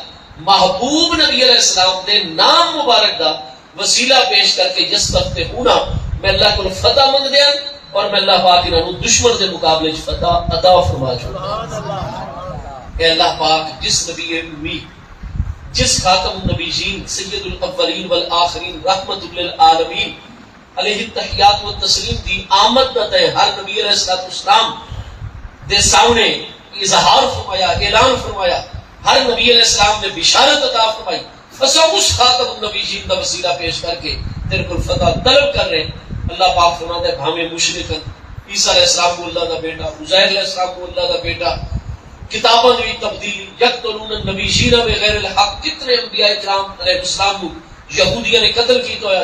محبوب نبی علیہ السلام دے نام مبارک دا وسیلہ پیش کر کے، یستفتحون، میں اللہ کول فتح منگدے ہیں اور میں اللہ پاک انہاں نوں دشمن دے مقابلے وچ فتح عطا فرما چھوڑدا ہے۔ اے اللہ پاک جس نبی امی، جس خاتم النبیین سید الاولین والآخرین رحمت للعالمین علیہ التحیات و تسلیم دی آمد دا تے ہر نبی علیہ الصلوۃ والسلام دے سامنے اظہار فرمایا، اعلان فرمایا، ہر نبی علیہ السلام نے بشارت عطا فرمائی۔ اساں اس خاتم النبیین دا وسیلہ پیش کر کے تیرے کول فتح طلب کر رہے ہیں۔ اللہ پاک فرماتا ہے، بھاویں مشرک ہن، عیسیٰ علیہ السلام کو اللہ دا بیٹا، عزیر علیہ السلام کو اللہ دا بیٹا، کتاباں دی تبدیلی، یقتلون النبیین بغیر الحق، کتنے انبیاء کرام علیہ السلام کو یہودیاں نے قتل کیتا ہویا،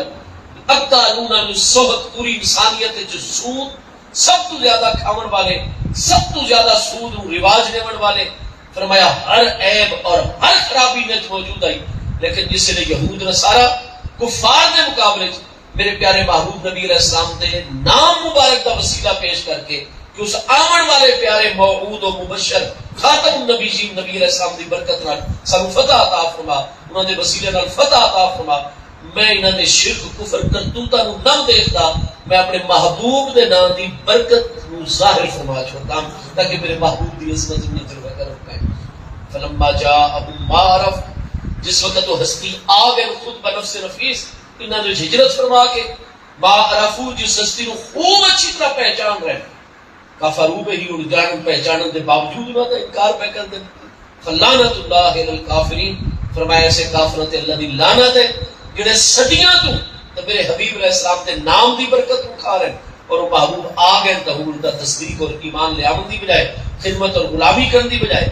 اکالون السحت، پوری انسانیت وچ سود، سب تو زیادہ کھاون والے، سب تو زیادہ سود نوں رواج ݙیوݨ والے۔ فرمایا، ہر عیب اور ہر خرابی انہاں وچ موجود ہئی، لیکن جس ویلے یہود نصارا کفار دے مقابلے وچ میرے پیارے محبوب نبی علیہ السلام دے نام مبارک دا وسیلہ پیش کر کے کہ اس آوݨ والے پیارے موعود و مبشر خاتم النبیین نبی علیہ السلام دی برکت نال سانوں فتح عطا فرما، انہاں دے وسیلے نال فتح عطا فرما۔ میں انہاں دے شرک، کفر، کرتوتاں نوں نہ ݙیکھدا، میں اپݨے محبوب دے ناں دی برکت نوں ظاہر فرما چھوڑداں تاکہ میرے محبوب دی عظمت انہاں تے اجاگر ہو پئے۔ فلما جاءہم ما عرفوا، جس وقت وہ ہستی آ ڳئے خود بنفس نفیس، انہاں نے ہجرت فرما کے، ما عرفوا، جس ہستی نوں خوب اچھی طرح پہچان رہے، کفروا بہ، ہݨ ڄاݨݨ پہچانݨ دے باوجود انہاں دا انکار پئے کردن۔ فلعنت اللہ علی الکافرین، فرمایا، ایسے کافراں تے اللہ دی لعنت ہے جڑے صدیاں توں تے میرے حبیب علیہ السلام دے نام دی برکت کوں کھا رہے ہیں، اور وہ محبوب آ ڳئے تاں ہݨ انہاں تصدیق اور ایمان لے آوݨ دی بجائے خدمت اور غلامی کرݨ دی بجائے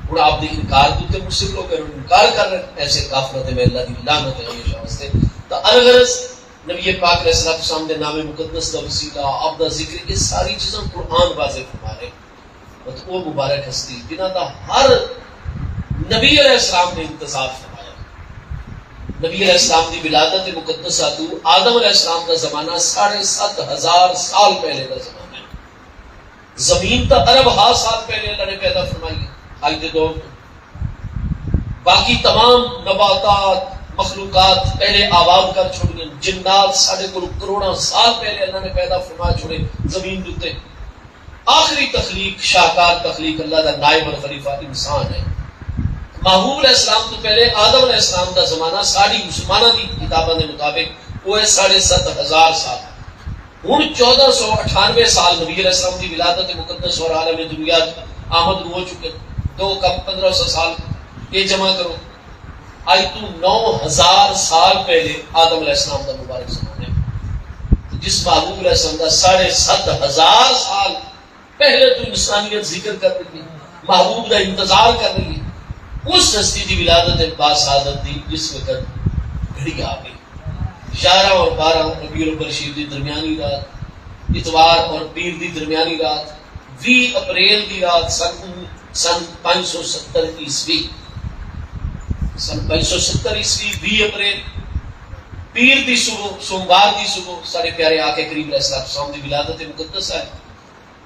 ہݨ آپ دے انکار دے اتے مصر ہو ڳئے، انکار کر رہے ہیں۔ ایسے کافراں تے میں اللہ دی لعنت ہے ہمیشہ واسطے۔ تاں الغرض، نبی پاک علیہ الصلوۃ والسلام دے نام مقدس دا وسیلہ، آپ دا ذکر، یہ ساری چیزاں قرآن واضح فرما رہے۔ بس وہ مبارک ہستی جنہاں دا ہر نبی علیہ السلام نے انتظار فرمایا۔ نبی علیہ السلام دی ولادت مقدسہ تو آدم علیہ السلام دا زمانہ ساڑھے ست ہزار سال پہلے دا زمانہ ہے۔ زمین تاں ارب ہا سال پہلے اللہ نے پیدا فرمائی ہے، اج دے دور تو۔ باقی تمام نباتات، مخلوقات پہلے آباد کر چھوڑیاں، جنات ساڈے کول کروڑاں سال پہلے اللہ نے پیدا فرما چھوڑے زمین دے اتے۔ آخری تخلیق، شاہکار تخلیق اللہ دا نائب اور خلیفہ انسان ہے۔ محبوب علیہ السلام تو پہلے آدم علیہ السلام دا زمانہ ساڈی مسلماناں دی کتاباں دے مطابق وہ ہے ساڑھے ست ہزار سال۔ ہݨ چودہ سو اٹھانوے سال نبی علیہ السلام دی ولادت مقدس اور عالم دنیا آمد نوں ہو چکے۔ دو کم پندرہ سو سال، یہ جمع کرو، اج تو نو ہزار سال پہلے آدم علیہ السلام دا مبارک زمانہ ہے۔ تو جس محبوب علیہ السلام دا ساڑھے ست ہزار سال پہلے تو انسانیت ذکر کر رہی ہے، محبوب دا انتظار کر رہی ہے، اس ہستی دی ولادت با سعادت دی جس وقت گھڑی آ گئی۔ گیارہ اور بارہ ربیع الاول شریف دی درمیانی رات، اتوار اور پیر دی درمیانی رات، ویہہ اپریل دی رات سن، سن پنج سو ستر عیسوی، سن پنج سو ستر عیسوی، ویہہ اپریل، پیر دی صبح، سوموار دی صبح، ساڈے پیارے آقا کریم علیہ الصلوۃ والسلام دی ولادت مقدس ہے۔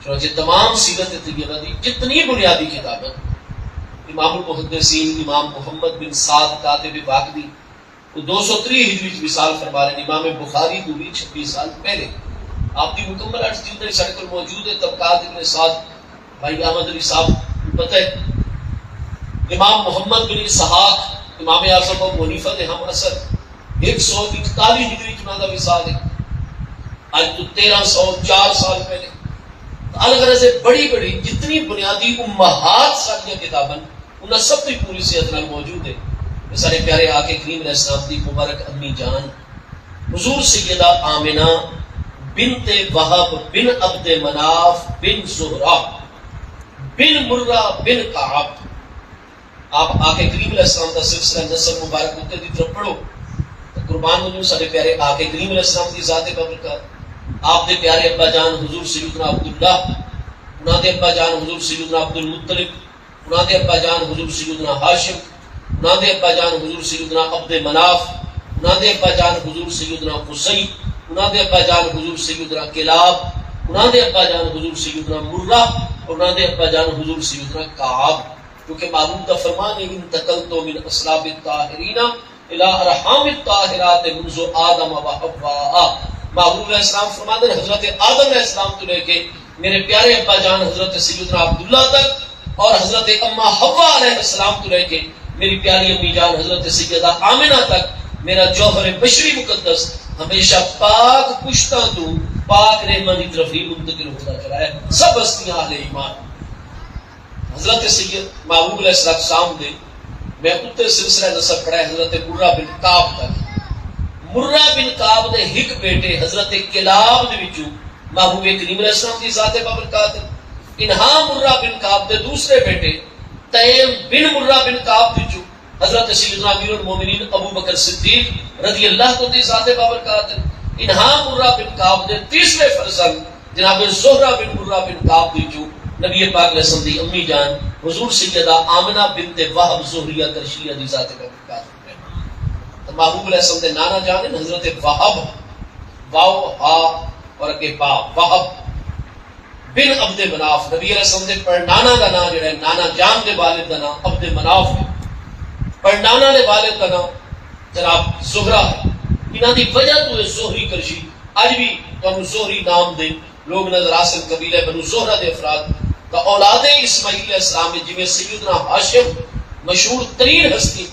چنانچہ تمام سیرت طیبہ دی جتنی بنیادی کتابیں، امام المحدثین امام محمد بن سعد کاتب باغ دی، وہ دو سو تریہہ ہجری وچ وصال فرما رہے ہیں۔ امام بخاری تو بھی چھبیس سال پہلے آپ دی مکمل اٹھ جلدیں ساڈے کول موجود ہے۔ طبقات ابن سعد، بھائی احمد علی صاحب کو پتہ ہے۔ امام محمد بن اسحاق، امام اعظم ابو حنیفہ دے ہم عصر، ایک سو اکتالیس ہجری وچ انہاں دا وصال ہے۔ اج تو تیرہ سو چار سال پہلے۔ الغرض ہے، بڑی بڑی جتنی بنیادی امہات ساڈیاں کتاباں، انہاں سب دی پوری صحت نال موجود ہے۔ تے ساڈے پیارے آقا کریم علیہ السلام دی مبارک امی جان حضور سیدہ آمنہ بنت وہب بن عبد مناف بن زہرہ بن مرہ بن کعب، آپ آقا کریم علیہ السلام دا سلسلہ نسب مبارک اتے دی طرف پڑھو۔ تے قربان ونجوں ساڈے پیارے آقا کریم علیہ السلام دی ذات بابرکات، آپ دے پیارے ابا جان حضور سیدنا عبداللہ، انہاں دے ابا جان حضور سیدنا عبدالمطلب، انہاں دے ابا جان حضور سیدنا ہاشم، انہاں دے ابا جان حضور سیدنا عبد مناف، انہاں دے ابا جان حضور سیدنا قصی، انہاں دے ابا جان حضور سیدنا کلاب، انہاں دے ابا جان حضور سیدنا مرہ، اور انہاں دے ابا جان حضور سیدنا کعب۔ کیونکہ محبوب دا فرمان ہے، انتقلت من اصلاب الطاہرین الی ارحام الطاہرات منذ آدم و حواء۔ محبوب علیہ السلام فرماندے، حضرت آدم علیہ السلام تو لے کے میرے پیارے ابا جان حضرت سیدنا عبداللہ تک اور حضرت اماں حوا علیہ السلام تو لے کے میری پیاری امی جان حضرت سیدہ آمنہ تک میرا جوہر بشری مقدس ہمیشہ پاک پشتاں تو پاک رحماں دی طرف ہی منتقل ہوندا کھڑا ہے۔ سب ہستیاں اہل ایمان۔ حضرت سید محبوب علیہ السلام دے میں اتے سلسلہ نسب پڑھا ہے حضرت مرہ بن کعب تک۔ مرہ بن کعب دے ہک بیٹے حضرت کلاب دے وچوں محبوب کریم علیہ السلام دی ذات بابرکات ہے۔ انہاں مرہ بن کعب دے دوسرے بیٹے تیم بن مرہ بن کعب وچوں حضرت سیدنا امیر المومنین ابو بکر صدیق رضی اللہ عنہ دی ذات بابرکات ہے۔ انہاں مرہ بن کعب دے تیسرے فرزند جناب زہرہ بن مرہ بن کعب وچوں نبی پاک علیہ السلام دی امی جان حضور سیدہ آمنہ بنت وہب زہریہ کرشیہ دی ذات بابرکات ہے۔ تو محبوب علیہ السلام دے نانا جان ہیں حضرت وہب، واو، ہا اور اگے با، وہب بن عبد مناف۔ نبی علیہ السلام دے پڑنانا دا نام جڑا ہے، نانا جان دے والد دا نام عبد مناف ہے، پڑنانا دے والد دا نام جناب زہرہ ہے۔ انہاں دی وجہ تو ہے زہری کرشی۔ اج بھی تانوں زہری نام دے لوگ نظر آسن۔ قبیلہ بنو زہرہ دے افراد دا اولاد اسماعیل علیہ السلام ہے، جویں سیدنا ہاشم مشہور ترین ہستی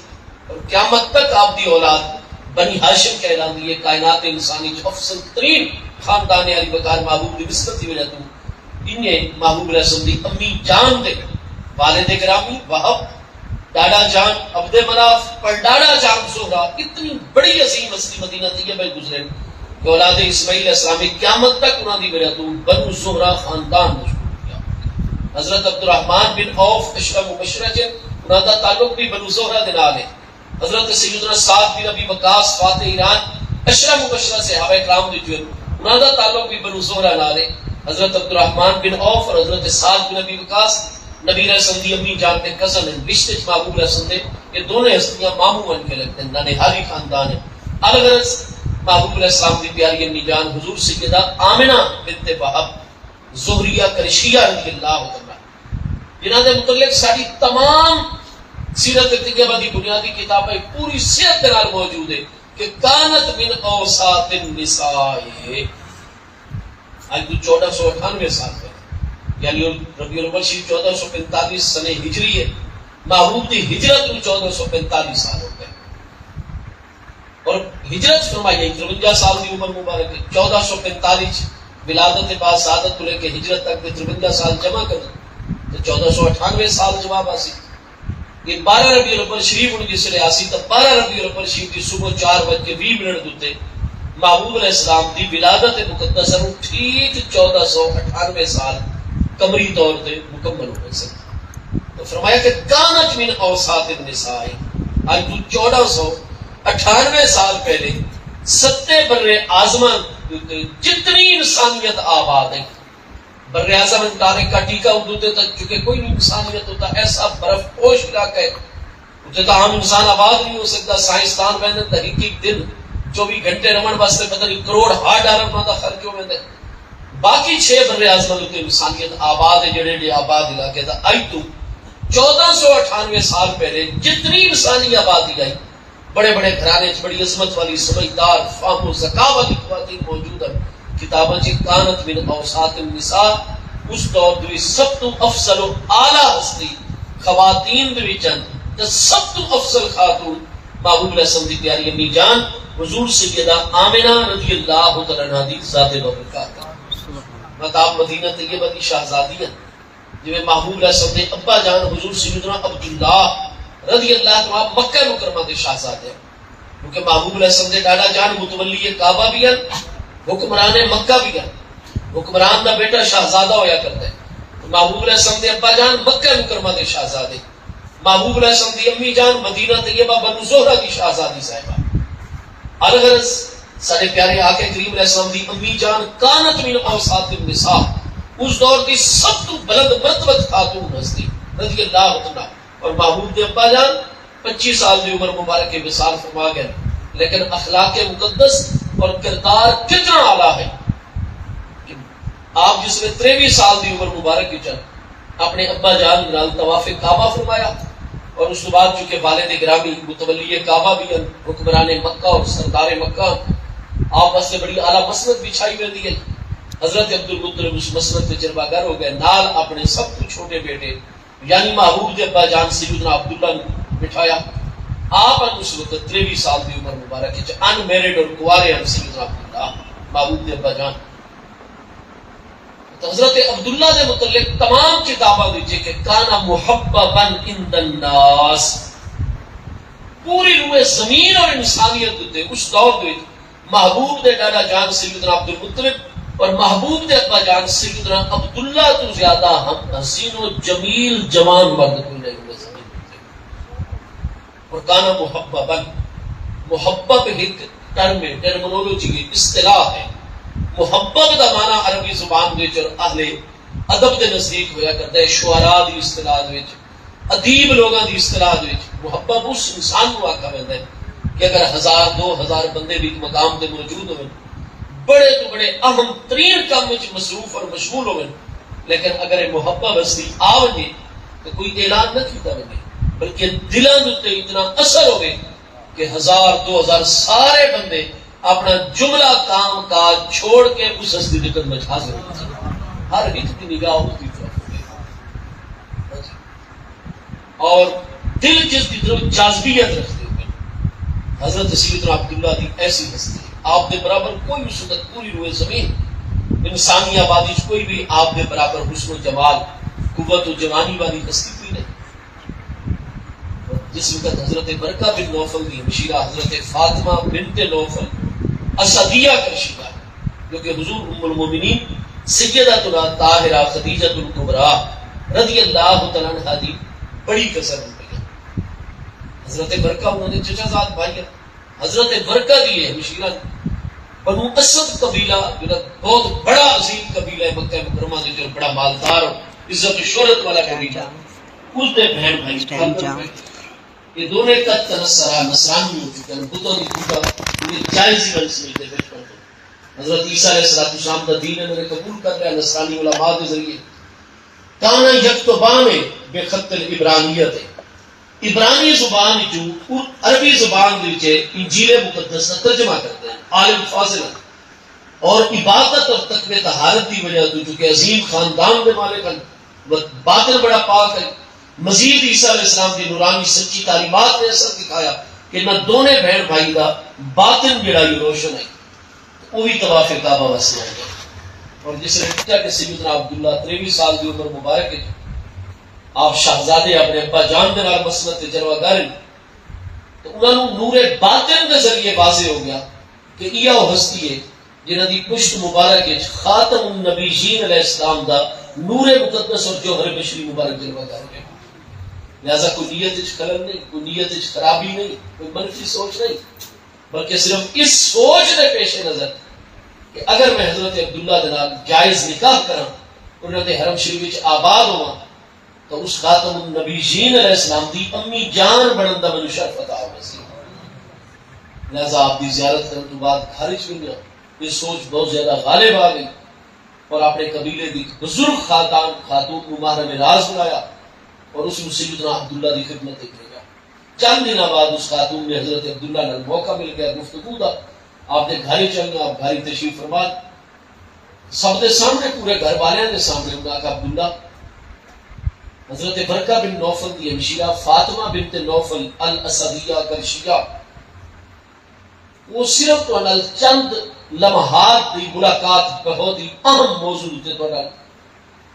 اور قیامت تک آپ دی اولاد بنی ہاشم کہلاندی ہے۔ کائنات انسانی چ افضل ترین خاندان علی وقار محبوب دی نسبت دی وجہ تو انہیں محبوب علیہ السلام دی امی جان دے والد گرامی وہب، ڈاڈا جان عبد مناف، پڑڈاڈا جان زہرہ، اتنی بڑی عظیم ہستی مدینہ طیبہ گزرے کہ اولاد اسماعیل علیہ السلام قیامت تک انہاں دی وجہ تو بنو زہرہ خاندان مشہور تھیا۔ حضرت عبدالرحمن بن عوف عشرہ مبشرہ چ، انہاں دا تعلق بھی بنو زہرہ دے نال ہے۔ حضرت سیدنا سعد بن ابی وقاص فاتح ایران عشرہ مبشرہ صحابہ کرام دے جو ہن، انہاں دا تعلق بھی بنو زہرہ نال ہے۔ حضرت عبدالرحمن بن عوف اور حضرت سعد بن ابی وقاص نبی علیہ السلام دی امی جان دے کزن ہن، رشتے چ محبوب علیہ السلام دے یہ دونوں ہستیاں ماموں بن کے لگتے ہیں، ننہالی خاندان ہے۔ الغرض محبوب علیہ السلام دی پیاری امی جان حضور سیدہ آمنہ بنت وہب زہریہ کرشیہ رضی اللہ تعالیٰ عنہا، جنہاں دے متعلق ساری تمام سیرت طیبہ دی بنیادی کتابیں پوری صحت دے نال موجود ہے کہ کانت من اوساط النساء، اج تو چودہ سو اٹھانوے سال پہلے، یعنی ربیع الاول شریف چودہ سو پینتالیس سنہ ہجری ہے، محبوب دی ہجرت نوں چودہ سو پینتالیس سال ہو گئے۔ اور ہجرت فرمائی گئی ترونجا سال دی عمر مبارک ہے، چودہ سو پینتالیس ولادت بعد سعادت کو لے کے ہجرت تک دے ترونجا سال جمع کر دو تو چودہ سو اٹھانوے سال جواب آسی۔ یہ بارہ ربیع الاول شریف ہن جس ویلے آسی تو بارہ ربیع الاول شریف دی صبح چار بج کے ویہہ منٹ دے اتے محبوب علیہ السلام دی ولادت مقدسہ نوں ٹھیک چودہ سو اٹھانوے سال قمری طور تے مکمل ہو گئے سن۔ تو فرمایا کہ کانت من اوساط النساء، اج تو چودہ سو اٹھانوے سال پہلے ستے بر اعظماں دے اتے جتنی انسانیت آباد ہے، بر اعظم انٹارکٹیکا ادو تے تک چکے کوئی نہیں انسانیت ہوتا، ایسا برف پوش علاقہ ہے، اتھے تاں عام انسان آباد نہیں ہو سکدا۔ سائنسدان ویندن تاں ہک ہک دن چووی گھنٹے رہوݨ واسطے پتہ نہیں کروڑ ہا ڈالر انہاں دا خرچ ہو ویندے۔ باقی چھ بر اعظماں اتے انسانیت آباد ہے، جڑے جڑے آباد علاقے دا۔ اج توں چودہ سو اٹھانوے سال پہلے جتنی انسانی آبادی آئی، بڑے بڑے گھرانے اچ بڑی عظمت والی، سمجھدار، فہم و ذکا والی خواتین موجود ہن۔ کتاباں اچ کانت من اوساط النساء، اس دور دی سب توں افضل و اعلیٰ ہستی خواتین دے وچ ہن، تے سب توں افضل خاتون محبوب علیہ السلام دی پیاری امی جان حضور سیدہ آمنہ رضی اللہ تعالیٰ عنہا دی ذات بابرکات ہے۔ متاب مدینہ طیبہ دی شہزادی ہن۔ جیویں محبوب علیہ السلام دے ابا جان حضور سیدنا عبداللہ رضی اللہ تعالیٰ عنہ مکہ مکرمہ دے شہزادے ہن، کیونکہ محبوب علیہ السلام دے ڈاڈا جان متولی کعبہ بھی ہن، حکمران مکہ بھی ہن۔ حکمران دا بیٹا شہزادہ ہویا کردا ہے۔ تو محبوب علیہ السلام دے ابا جان مکہ مکرمہ دے شہزادے، محبوب علیہ السلام دی امی جان مدینہ طیبہ بنو زہرہ دی شہزادی صاحبہ۔ الغرض، ساڈے پیارے آقا کریم علیہ السلام دی امی جان کانت من اوساط النساء، اس دور دی سب توں بلند مرتبت خاتون ہستی رضی اللہ تعالیٰ عنہا۔ اور محبوب دے ابا جان پچی سال دی عمر مبارک وصال فرما گئے، لیکن اخلاق مقدس اور کردار کتنا اعلیٰ ہے۔ آپ جس ویلے تریوی سال دی عمر مبارک وچ ہن، اپنے ابا جان نال طواف کعبہ فرمایا، اور اس تو بعد چونکہ والد گرامی متولی کعبہ بھی ہن، حکمران مکہ اور سردار مکہ ہن، آپ واسطے بڑی اعلیٰ مسند بچھائی ویندی ہے۔ حضرت عبدالمطلب اس مسند تے جلوہ گر ہو گئے، نال اپنے سب تو چھوٹے بیٹے یعنی محبوب دے ابا جان سیدنا عبداللہ نوں بٹھایا۔ آپ ہن اس وقت تریوی سال دی عمر مبارک وچ، ان میرڈ اور کنوارے ہن سیدنا عبداللہ، محبوب دے ابا جان۔ حضرت عبداللہ دے متعلق تمام کتاباں وچ ہے کہ کان محببا عند الناس، پوری روئے زمین اور انسانیت اتے اس دور دے وچ محبوب دے ڈاڈا جان سیدنا عبدالمطلب اور محبوب دے ابا جان سیدنا عبداللہ تو زیادہ ہم حسین و جمیل جوان مرد کوئی نہیں ہوئے زمین اتے۔ اور کان محببا، محبب ایک ٹرم ہے، ٹرمنولوجی ہے، اصطلاح ہے۔ محبب دا معنی عربی زبان دے وچ اور اہل ادب دے نزدیک ہویا کردا ہے، شعراء دی اصطلاح دے وچ، ادیب لوگاں دی اصطلاح دے وچ محبب اس انسان نوں آکھا ویندا ہے کہ اگر ہزار دو ہزار بندے بھی ایک مقام تے موجود ہوئے، بڑے تو بڑے اہم ترین کام وچ مصروف اور مشغول ہوئے، لیکن اگر یہ محبب ہستی آ ونجے تو کوئی اعلان نہ کیتا ونجے، بلکہ دلاں دے اتے اتنا اثر ہوئے کہ ہزار دو ہزار سارے بندے اپنا جملہ کام کاج چھوڑ کے اس ہستی دے قدم وچ حاضر ہو جاندے۔ ہر ہک دی نگاہ اس دی طرف ہوندی ہے اور دل جس دی طرف جاذبیت رکھدے ہوئے۔ حضرت سیدنا عبداللہ دی ایسی ہستی ہے، آپ دے برابر کوئی اس وقت پوری روئے زمین، انسانی آبادی وچ کوئی بھی آپ دے برابر حسن و جمال، قوت و جوانی والی ہستی کوئی نہیں۔ جس وقت حضرت ورقہ بن نوفل دی ہمشیرہ حضرت فاطمہ بنت نوفل اسدیہ کرشی دا، جو کہ حضور ام المومنین سیدتنا طاہرہ خدیجۃ الکبریٰ رضی اللہ تعالیٰ عنہا دی بڑی کزن ہن پئی ہے۔ حضرت ورقہ انہاں دے چچا زاد بھائی ہن۔ حضرت ورقہ دی یہ ہمشیرہ بنو اسد قبیلہ، جڑا بہت بڑا عظیم قبیلہ ہے مکہ مکرمہ دے وچ، بڑا مالدار اور عزت و شہرت والا قبیلہ، اس دے بہن بھائی ختم ہو گئے۔ یہ دونوں قد تنصرہ نصرانی ہو چکے ہیں، بتوں دی پوجا انہیں جائز ہی نہیں سمجھتے بچپن تو۔ حضرت عیسیٰ علیہ الصلوۃ والسلام دا دین انہوں نے قبول کر لیا نصرانی علماء دے ذریعے۔ کانا یکتبان بخط العبرانیت، عبرانی زبان وچوں ار-، عربی زبان دے وچ انجیل مقدس دا ترجمہ کردے ہیں، عالم فاضل ہیں۔ اور عبادت اور تقوی طہارت دی وجہ توں، چونکہ عظیم خاندان دے مالک ہن، و باطن بڑا پاک ہے۔ مزید عیسیٰ علیہ السلام دی نورانی سچی تعلیمات نے اثر دکھایا کہ انہاں دونے بہن بھائی دا باطن جڑا ہی روشن ہے، وہ بھی طواف کعبہ واسطے آئے۔ اور جس نے پوچھا کہ سیدنا عبداللہ تریوی سال دی عمر مبارک ہے، آپ شاہزادے اپنے ابا جان دے نال مسند تے جلوہ گر ہن، تو انہاں نوں نور باطن دے ذریعے واضح ہو گیا کہ ایہا او ہستی ہے جنہاں دی پشت مبارک وچ خاتم النبیین علیہ السلام دا نور مقدس اور جوہر بشری مبارک جلوہ گر ہے۔ لہذا کوئی نیت وچ خلل نہیں، کوئی نیت وچ خرابی نہیں، کوئی منفی سوچ نہیں، بلکہ صرف اس سوچ دے پیش نظر کہ اگر میں حضرت عبداللہ دے نال جائز نکاح کراں، انہاں دے حرم شریف وچ آباد ہوواں، تو اس خاتم النبیین علیہ السلام دی امی جان بنن دا مینوں شرف عطا ہو ویسی۔ لہذا آپ دی زیارت کرن تو بعد گھر وچ ونجا، یہ سوچ بہت زیادہ غالب آ گئی اور اپنے قبیلے دی ایک بزرگ خاتان، خاتون نوں محرم راز بنایا اور اس نوں سیدنا عبداللہ دی خدمت وچ بھیجا۔ چند دناں بعد اس خاتون نے حضرت عبداللہ نال موقع مل گیا گفتگو دا۔ آپ دے گھر وچ آئیاں، آپ گھر وچ تشریف فرما۔ سب دے سامنے، پورے گھر والیاں دے سامنے انہاں آکھیا، عبداللہ، حضرت ورقہ بن نوفل دی ہمشیرہ فاطمہ بنت نوفل الاسدیہ کرشیہ، وہ صرف تہاڈے نال چند لمحات دی ملاقات، بہت ہی اہم موضوع تے تہاڈا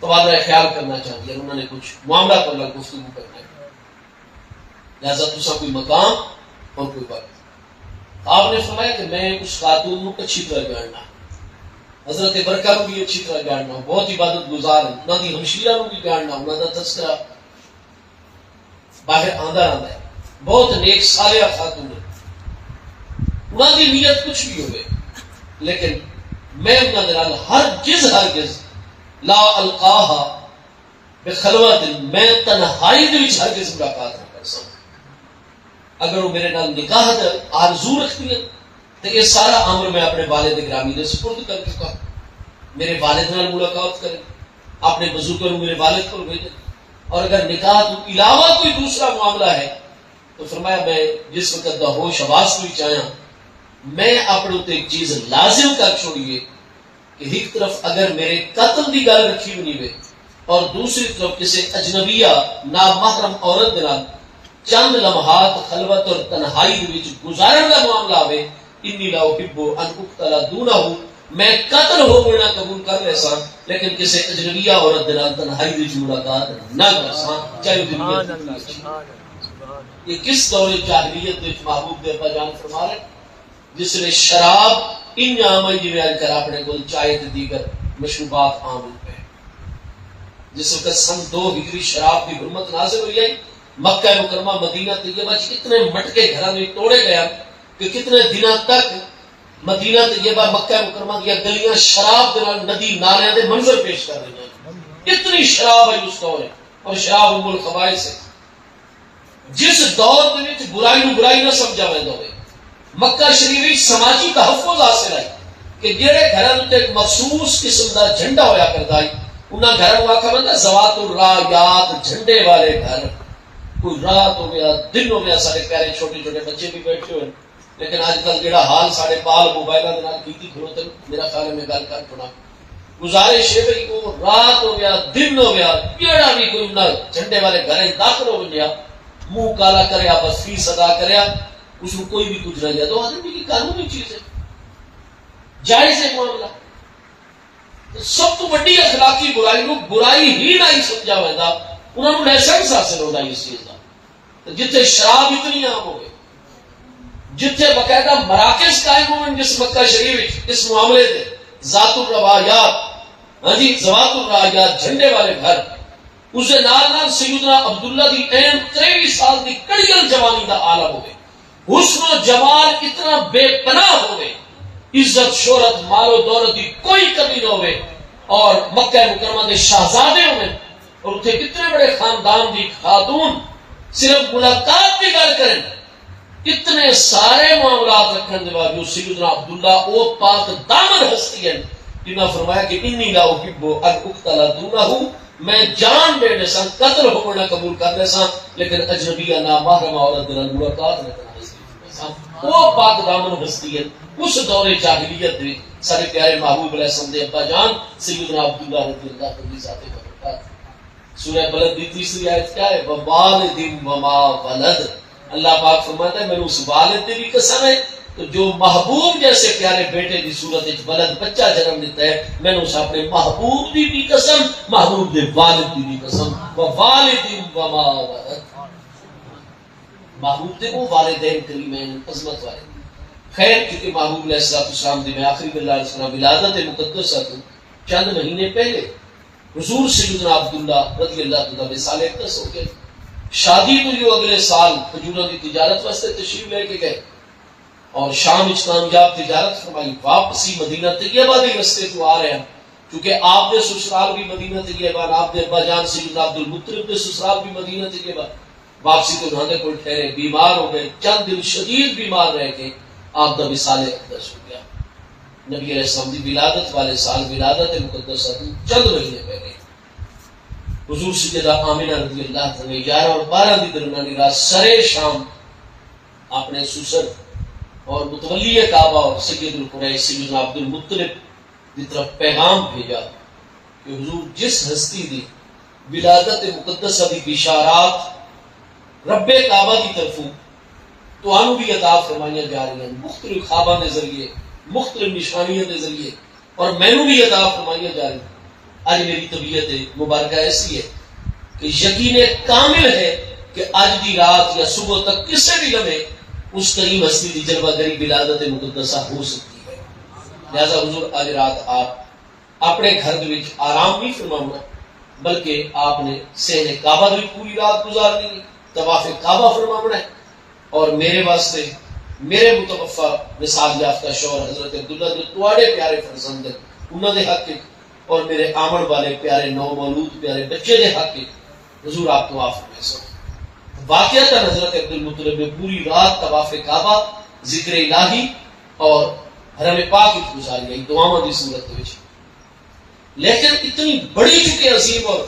تبادلہ خیال کرنا چاہندی ہے، انہاں نے کچھ معاملہ تہاڈے نال گفتگو کرنا ہے۔ لہذا تساں کوئی مقام اور کوئی وقت۔ آپ نے فرمایا کہ میں اس خاتون نوں اچھی طرح جاننا، حضرت ورقہ نوں بھی اچھی طرح جاننا، بہت عبادت گزار ہیں، انہاں دی ہمشیرہ نوں بھی جاننا، انہاں دا تذکرہ باہر آندا رہندا ہے، بہت نیک صالحہ خاتون ہے، انہاں دی نیت کچھ بھی ہوئے، لیکن میں انہاں دے نال ہرگز، ہرگز لا القاہا بخلوۃ، میں تنہائی دے وچ ہرگز ملاقات نہ کر سکدا۔ اگر وہ میرے نال نکاح دا آرزو رکھدی ہے تو یہ سارا امر میں اپنے والد گرامی دے سپرد کر چکا۔ میرے والد نال ملاقات کرے، اپنے بزرگوں نوں میرے والد کول بھیجے، اور اگر نکاح تو علاوہ کوئی دوسرا معاملہ ہے تو فرمایا، میں جس وقت دا ہوش حواس وچ آیا، میں اپنے اُتے ایک چیز لازم کر چھوڑی ہے کہ ہک طرف اگر میرے قتل دی ڳالھ رکھی ونڄے اور دوسری طرف کسے اجنبیہ، نامحرم عورت دے نال چند لمحات خلوت اور تنہائی دے وچ گزارݨ دا معاملہ آوے، انی لا احب ان اقتل دونہ، میں قتل ہووݨا قبول کر لیساں، لیکن کسے اجنبیہ عورت دے نال تنہائی وچ ملاقات نہ کرساں، چاہے او دنیا کتنی اچھی۔ یہ کس دور جاہلیت وچ محبوب دے ابا جان فرما رہے، جس ویلے شراب انج عام آئی جویں اج کل اپنے کول چائے تے دیگر مشروبات عام ہو پئے۔ جس وقت سن دو ہجری شراب دی حرمت نازل ہوئی آئی، مکہ مکرمہ مدینہ طیبہ وچ اتنے مٹکے گھراں وچ توڑے گئے ہن کہ کتنے دناں تک مدینہ طیبہ، مکہ مکرمہ دیاں گلیاں شراب دے نال ندی نالیاں دے منظر پیش کر رہیاں ہن۔ اتنی شراب آئی اس دور وچ، اور شراب ام الخبائث ہے۔ جس دور دے وچ برائی نوں برائی نہ سمجھا ویندا ہوئے، مکہ شریف وچ سماجی تحفظ حاصل آئی کہ جیڑھے گھراں اتے ہک مخصوص قسم دا جھنڈا ہویا کردا ہئی، انہاں گھراں نوں آکھا ویندا ذوات الرایات، جھنڈے والے گھر۔ کوئی رات ہووے یا دن ہووے، ساڈے پیارے چھوٹے چھوٹے بچے بھی بیٹھے ہوئے، لیکن اج کل جیڑھا حال ساڈے بال موبائلاں دے نال کیتی کھلوتے، میرا خیال ہے میں گل کر چھوڑاں۔ گزارش ہے بھئی، او رات ہووے یا دن ہووے، جیڑھا بھی کوئی انہاں جھنڈے والے گھر وچ داخل ہو ونجیا، منہ کالا کریا، بس فیس ادا کریا، اس نوں کوئی بھی کچھ نہ کہیا۔ تو آدھے بھی قانونی چیز ہے، جائز ہے معاملہ۔ سب توں وڈی اخلاقی برائی نوں برائی ہی نہ ہی سمجھا ویندا، انہاں نوں لائسنس حاصل ہوندا اس چیز دا۔ تے جتھے شراب اتنی عام ہووے، جتھے باقاعدہ مراکز قائم ہوون جس مکہ شریف وچ اس معاملے دے، ذات الروایات، ہاں جی، ذوات الرایات، جھنڈے والے گھر، اس دے نال نال سیدنا عبداللہ دی عین تریوی سال دی کڑیل جوانی دا عالم ہووے، حسن و جمال اتنا بے پناہ ہووے، عزت شہرت مال و دولت دی کوئی کمی نہ ہووے، اور مکہ مکرمہ دے شہزادے ہوون، اور اتھے کتنے بڑے خاندان دی خاتون صرف ملاقات دی گل کرن، اتنے سارے معاملات رکھن دے باوجود سیدنا عبداللہ او پاک دامن ہستی ہن جنہاں فرمایا کہ انی لا احب ان اقتل دونہ، میں جان ݙے ݙیساں، قتل ہووݨا قبول کر لیساں، لیکن اجنبیہ نامحرم عورت دے نال ملاقات نہ کرݨ نصیب فرمائیساں۔ او پاک دامن ہستی ہن۔ اس دور جاہلیت دے وچ ساݙے پیارے محبوب علیہ السلام دے ابا جان سیدنا عبداللہ رضی اللہ عنہ دی ذات مبارک۔ سورہ بلد دی تیسری آیت کیا ہے؟ "ووالد وما ولد۔" اللہ پاک فرماتا ہے، مینوں اس والد دی بھی قسم ہے، تو جو محبوب جیسے پیارے بیٹے دی صورت وچ ولد، بچہ جنم دیتا ہے، مینوں اس اپنے محبوب دی بھی قسم، محبوب دے والد دی بھی قسم۔ "ووالد وما ولد۔" محبوب دے وہ والدین کریمین عظمت والے۔ خیر، کیونکہ محبوب علیہ الصلوۃ والسلام دی میں آخری گل عرض کراں، ولادت مقدسہ تو چند مہینے پہلے حضور سیدنا عبداللہ رضی اللہ عنہ دا وصال اقدس ہو گئے۔ شادی تو یوں اگلے سال کھجوراں دی تجارت واسطے تشریف لے کے گئے اور شام وچ کامیاب تجارت فرمائی۔ واپسی مدینہ طیبہ دے رستے تو آ رہے ہیں، کیونکہ آپ دے سسرال بھی مدینہ طیبہ، آپ دے ابا جان سیدنا عبد المطلب دے سسرال بھی مدینہ طیبہ۔ واپسی تے انہاں دے کول ٹھہرے، بیمار ہو گئے، چند دن شدید بیمار رہ کے آپ دا وصال اقدس ہو گیا۔ نبی علیہ السلام دی ولادت والے سال، ولادت مقدسہ توں چند مہینے پہلے، حضور سیدہ آمنہ رضی اللہ عنہا نے گیارہ اور بارہ دی درمیانی رات سرے شام اپنے سسر اور متولی کعبہ اور سید القریش سیدنا عبد المطلب دی طرف پیغام بھیجا کہ حضور، جس ہستی دی ولادت مقدسہ دی بشارات رب کعبہ دی طرفوں تہانوں بھی عطا فرمائیاں جا رہی ہیں، مختلف خواباں دے ذریعے، مختلف نشانیاں دے ذریعے، اور مینوں بھی عطا فرمائیاں جا رہی ہیں۔ اج میری طبیعت مبارکہ ایسی ہے کہ یقین کامل ہے کہ اج دی رات یا صبح تک کسے بھی لمحے اس کریم ہستی دی جلوہ گری ولادت مقدسہ ہو سکتی ہے۔ لہذا حضور، اج رات آپ اپنے گھر دے وچ آرام نہیں فرماونا، بلکہ آپ نے صحن کعبہ دے وچ پوری رات گزارنی ہے، طواف کعبہ فرماونا ہے۔ اور میرے واسطے، میرے متوفی وصال یافتہ شوہر حضرت عبداللہ جو تواڈے پیارے فرزند ہیں، انہاں دے حق وچ، اور میرے آون والے پیارے نومولود پیارے بچے دے حق وچ حضور آپ دعا فرمائے سو۔ واقعتاً حضرت عبد المطلب نے پوری رات طواف کعبہ، ذکر الہی اور حرم پاک وچ گزاری، دعاواں دی صورت وچ۔ لیکن اتنی بڑی چونکہ عظیم اور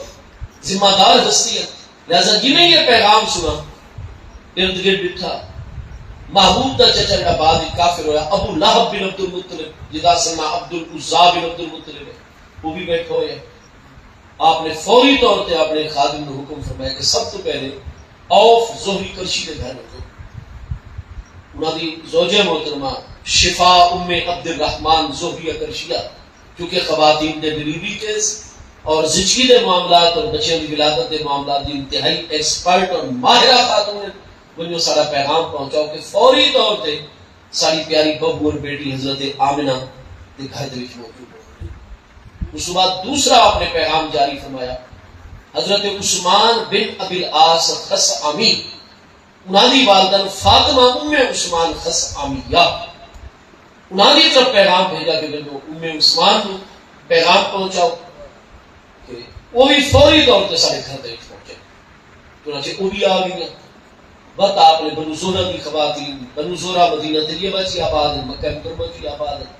ذمہ دار ہستی ہے، لہذا جنہیں یہ پیغام سنا، ارد گرد ڈٹھا، محبوب دا چچا جڑا بعد وچ کافر ہویا، ابو لہب بن عبد المطلب، جدا سنا عبد العزیٰ بن عبد المطلب ہے، وہ بھی بیٹھا ہویا ہے۔ آپ نے فوری طور تے اپنے خادم نوں حکم فرمایا کہ سب تو پہلے عوف زہری قرشی دے گھر وچ انہاں دی زوجہ محترمہ شفا ام عبد الرحمن زہریہ قرشیہ کیونکہ خواتین دے ڈلیوری کیس اور زچگی دے معاملات اور بچیاں دی ولادت دے معاملات دی انتہائی ایکسپرٹ اور ماہرہ خاتون ہن۔ ونڄو ساݙا پیغام پہنچاؤ کہ فوری طور تے ساݙی پیاری بہو اور بیٹی حضرت آمنہ دے گھر دے وچ موجود ہو۔ اس کے بعد دوسرا آپ نے پیغام جاری فرمایا، حضرت عثمان بن ابی العاص خص آمی، انہاں دی والدہ فاطمہ ام عثمان خص آمیہ، انہاں دی طرف پیغام بھیجا کہ ونڄو ام عثمان نوں پیغام پہنچاؤ کہ وہ بھی فوری طور تے سارے گھر دے وچ پہنچے۔ چنانچہ وہ بھی آ گئی۔ وت آپ نے بنو زہرہ دی خواتین، بنو زہرہ مدینہ طیبہ چ آباد ہیں، مکہ مکرمہ چ آباد ہیں،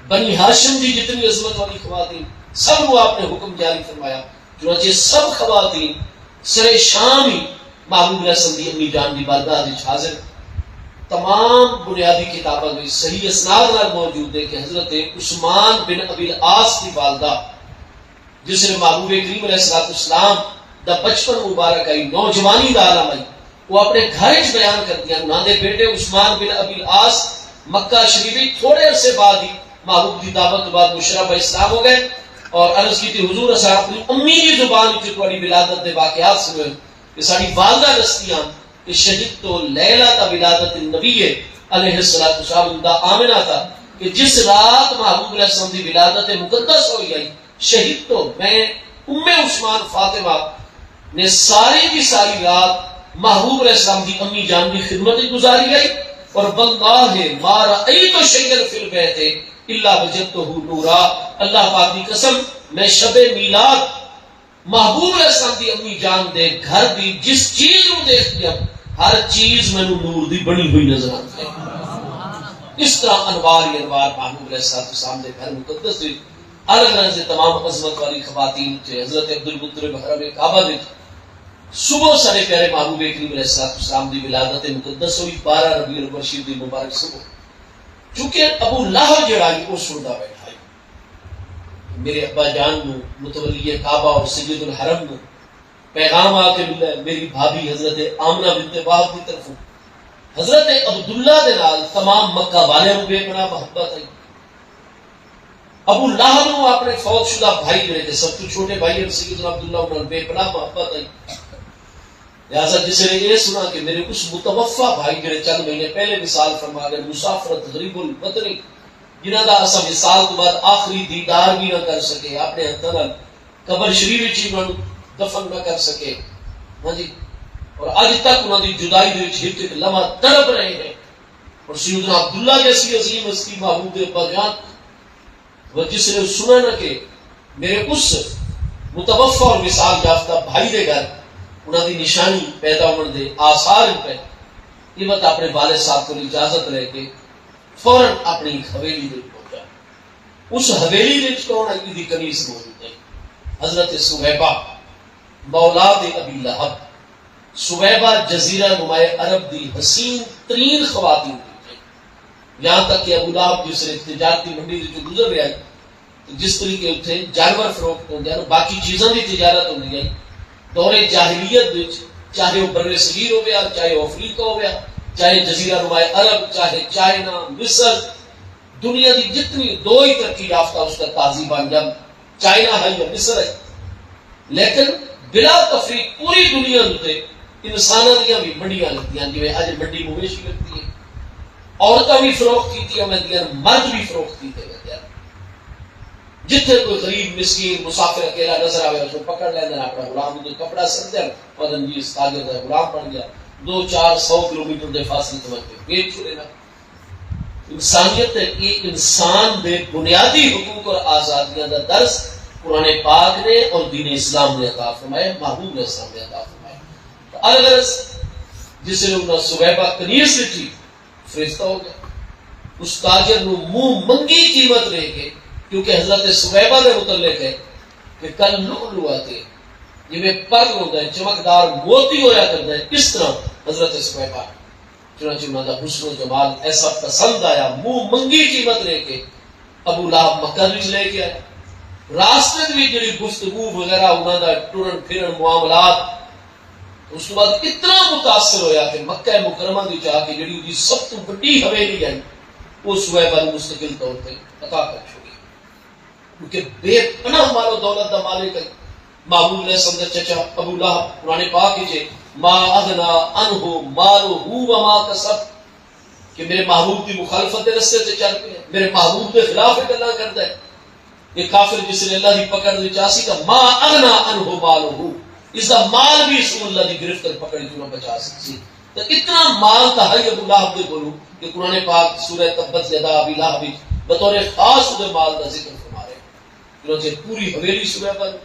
بنی ہاشم دی جتنی عظمت والی خواتین، سب نوں آپ نے حکم جاری فرمایا۔ چنانچہ سب خواتین سر شام ہی محبوب علیہ السلام دی امی جان دی بارگاہ وچ حاضر۔ تمام بنیادی کتاباں وچ صحیح اسناد نال موجود ہے کہ حضرت عثمان بن ابی العاص دی والدہ، جس نے محبوب کریم علیہ الصلوۃ والسلام دا بچپن مبارک آئی، نوجوانی دا عالم آئی، وہ اپنے گھر وچ بیان کردیاں۔ انہاں دے بیٹے عثمان بن ابی العاص مکہ شریف وچ تھوڑے عرصے بعد ہی محبوب دی دعوت تو بعد مشرف اسلام ہو گئے اور عرض کی تھی، حضور، اساں اپنی امی دی زبان وچ تہاڈی ولادت دے واقعات سنے کہ ساݙی والدہ دسدیاں کہ شہدت لیلۃ ولادۃ النبی علیہ الصلوۃ والسلام، دا آمنہ تھا کہ جس رات محبوب علیہ السلام دی ولادت مقدس ہوئی آئی، شہدت، میں ام عثمان فاطمہ نے ساری دی ساری رات محبوب علیہ السلام دی امی جان دی خدمت وچ گزاری آئی، اور واللہ ما رأیت شیئا فی البیت الا وجدتہ نورا، اللہ پاک دی قسم، میں شب میلاد محبوب علیہ السلام دی امی جان دے گھر دی جس چیز نوں دیکھ ڳیا، ہر چیز مینوں نور دی بݨی ہوئی نظر آندی ہے۔ اس طرح انوار ہی انوار محبوب علیہ الصلوۃ والسلام دے گھر مقدس دے الگ الگ دے تمام عظمت والی خواتین تے حضرت عبدالمطلب حرم کعبہ دے صبح سارے پیارے محبوب کریم علیہ الصلوۃ والسلام دی ولادت مقدس ہوئی، بارہ ربیع الاول شریف دی مبارک صبح۔ چونکہ ابو لہب جڑا ہی وہ سندا بیٹھا ہے، میرے ابا جان نو، متولی کعبہ اور سید الحرم نو پیغام آ کے ملا ہے، میری بھابھی حضرت آمنہ بنت وہب دی طرفوں حضرت عبداللہ دے نال تمام مکہ والے نو بے پناہ محبت ہے۔ ابو لہب نو اپنے فوت شدہ بھائی جڑے تھے، سب تو چھوٹے بھائی ہیں سید عبداللہ، انہاں نال بے پناہ محبت ہے۔ لہذا جس نے یہ سنا کہ میرے اس متوفی بھائی جڑے چند مہینے پہلے وصال فرما گئے، مسافرت غریب الوطنی، جنہاں دا اساں وصال تو بعد آخری دیدار بھی نہ کر سکے، اپنے ہتھاں نال قبر شریف وچ ہی انہاں نوں دفن نہ کر سکے۔ ہاں جی، اور اج تک انہاں دی جدائی دے وچ ہک ہک لمحہ تڑپ رہے ہیں۔ اور سیدنا عبداللہ جیسی عظیم ہستی محبوب ابا جان و جس نے سنا نہ کہ میرے اس متوفی اور وصال یافتہ بھائی دے گھر انہاں دی نشانی پیدا ہونے دے آثار ہیں پہ، یہ مت اپنے والد صاحب کو اجازت لے کے فوراً اپنی حویلی دے پہنچا۔ اس حویلی دے وچ کون ہے؟ ایندی کنیز موجود ہے، حضرت صہیبہ مولات ابی لہب۔ صہیبہ جزیرہ نمائے عرب دی حسین ترین خواتین دی ہے۔ یہاں تک کہ ابو لہب جس نے تجارتی منڈی وچ گزر رہا ہے، جس طریقے اتھے جانور فروخت ہوندے ہیں، باقی چیزاں دی تجارت ہوندی ہے۔ دور جاہلیت وچ چاہے وہ بر صغیر ہو گیا، چاہے وہ افریقہ ہو گیا، چاہے جزیرہ نمائے عرب، چاہے چائنا، مصر، دنیا دی جتنی دو ہی ترقی یافتہ اس کا تہذیب بن جان، چائنا ہے یا مصر ہے، لیکن بلا تفریق پوری دنیا تے انساناں دیاں بھی منڈیاں لگدیاں، جویں اج منڈی مویشی لگدی ہے، عورتاں بھی فروخت کیتیاں ویندیاں، مرد بھی فروخت کیتے ویندے ہیں۔ جتھے کوئی غریب، مسکین، مسافر اکیلا نظر آوے، اس کوں پکڑ لیندے ہیں، اپنا غلام، کوئی کپڑا سٹدے ہیں، پتہ نہیں جی اس تاجر دا غلام بن گیا، دو چار سو کلومیٹر دے فاصلے تے ونڄ کے بیچ چھوڑے نا۔ انسانیت تے اے انسان دے بنیادی حقوق اور آزادیاں دا درس قرآن پاک نے اور دین اسلام نے عطا فرمایا، محبوب علیہ السلام نے عطا فرمایا۔ الغرض، جس نے انہاں صہیبہ کنیز ݙتی، فرشتہ ہو گیا۔ اس تاجر نو منہ منگی قیمت لے کے، کیونکہ حضرت صہیبہ دے متعلق ہے کہ کل لؤلؤ تے جویں پرل ہوندا ہے، چمکدار موتی ہویا کردا ہے، اس طرح حضرت صہیبہ۔ چنانچہ انہاں دا حسن و جمال ایسا پسند آیا، منہ منگی قیمت لے کے ابو لہب مکہ وچ لے کے آیا۔ راستے وچ جڑی گفتگو وغیرہ، انہاں دا ٹرن پھرن، معاملات، اس تو بعد اتنا متاثر ہویا کہ مکہ مکرمہ دی جا کے جڑی اودی سب تو وڈی حویلی ہے، او صہیبہ نوں مستقل طور تے عطا کر چھوڑی۔ کیونکہ بے پناہ مال و دولت دا مالک ہے۔ محبوب علیہ السلام دا چچا ابو لہب، قرآن پاک وچ ہے، "ما اغنی عنہ مالہ وما کسب"، کہ میرے محبوب دی مخالفت دے رستے تے چل پیا، میرے محبوب دے خلاف گلاں کردا ہے۔ یہ کافر جس ویلے اللہ دی پکڑ وچ آسی تاں "ما اغنی عنہ مالہ"، اس دا مال بھی اس اللہ دی گرفت اور پکڑ وچوں نہ بچا سکسی۔ تو اتنا مال تاں ہئی ابو لہب دے کولوں کہ قرآن پاک سورہ تبت یدا ابی لہب وچ بطور خاص اودے مال دا ذکر فرما رہے۔ چنانچہ پوری حویلی سویبا نوں۔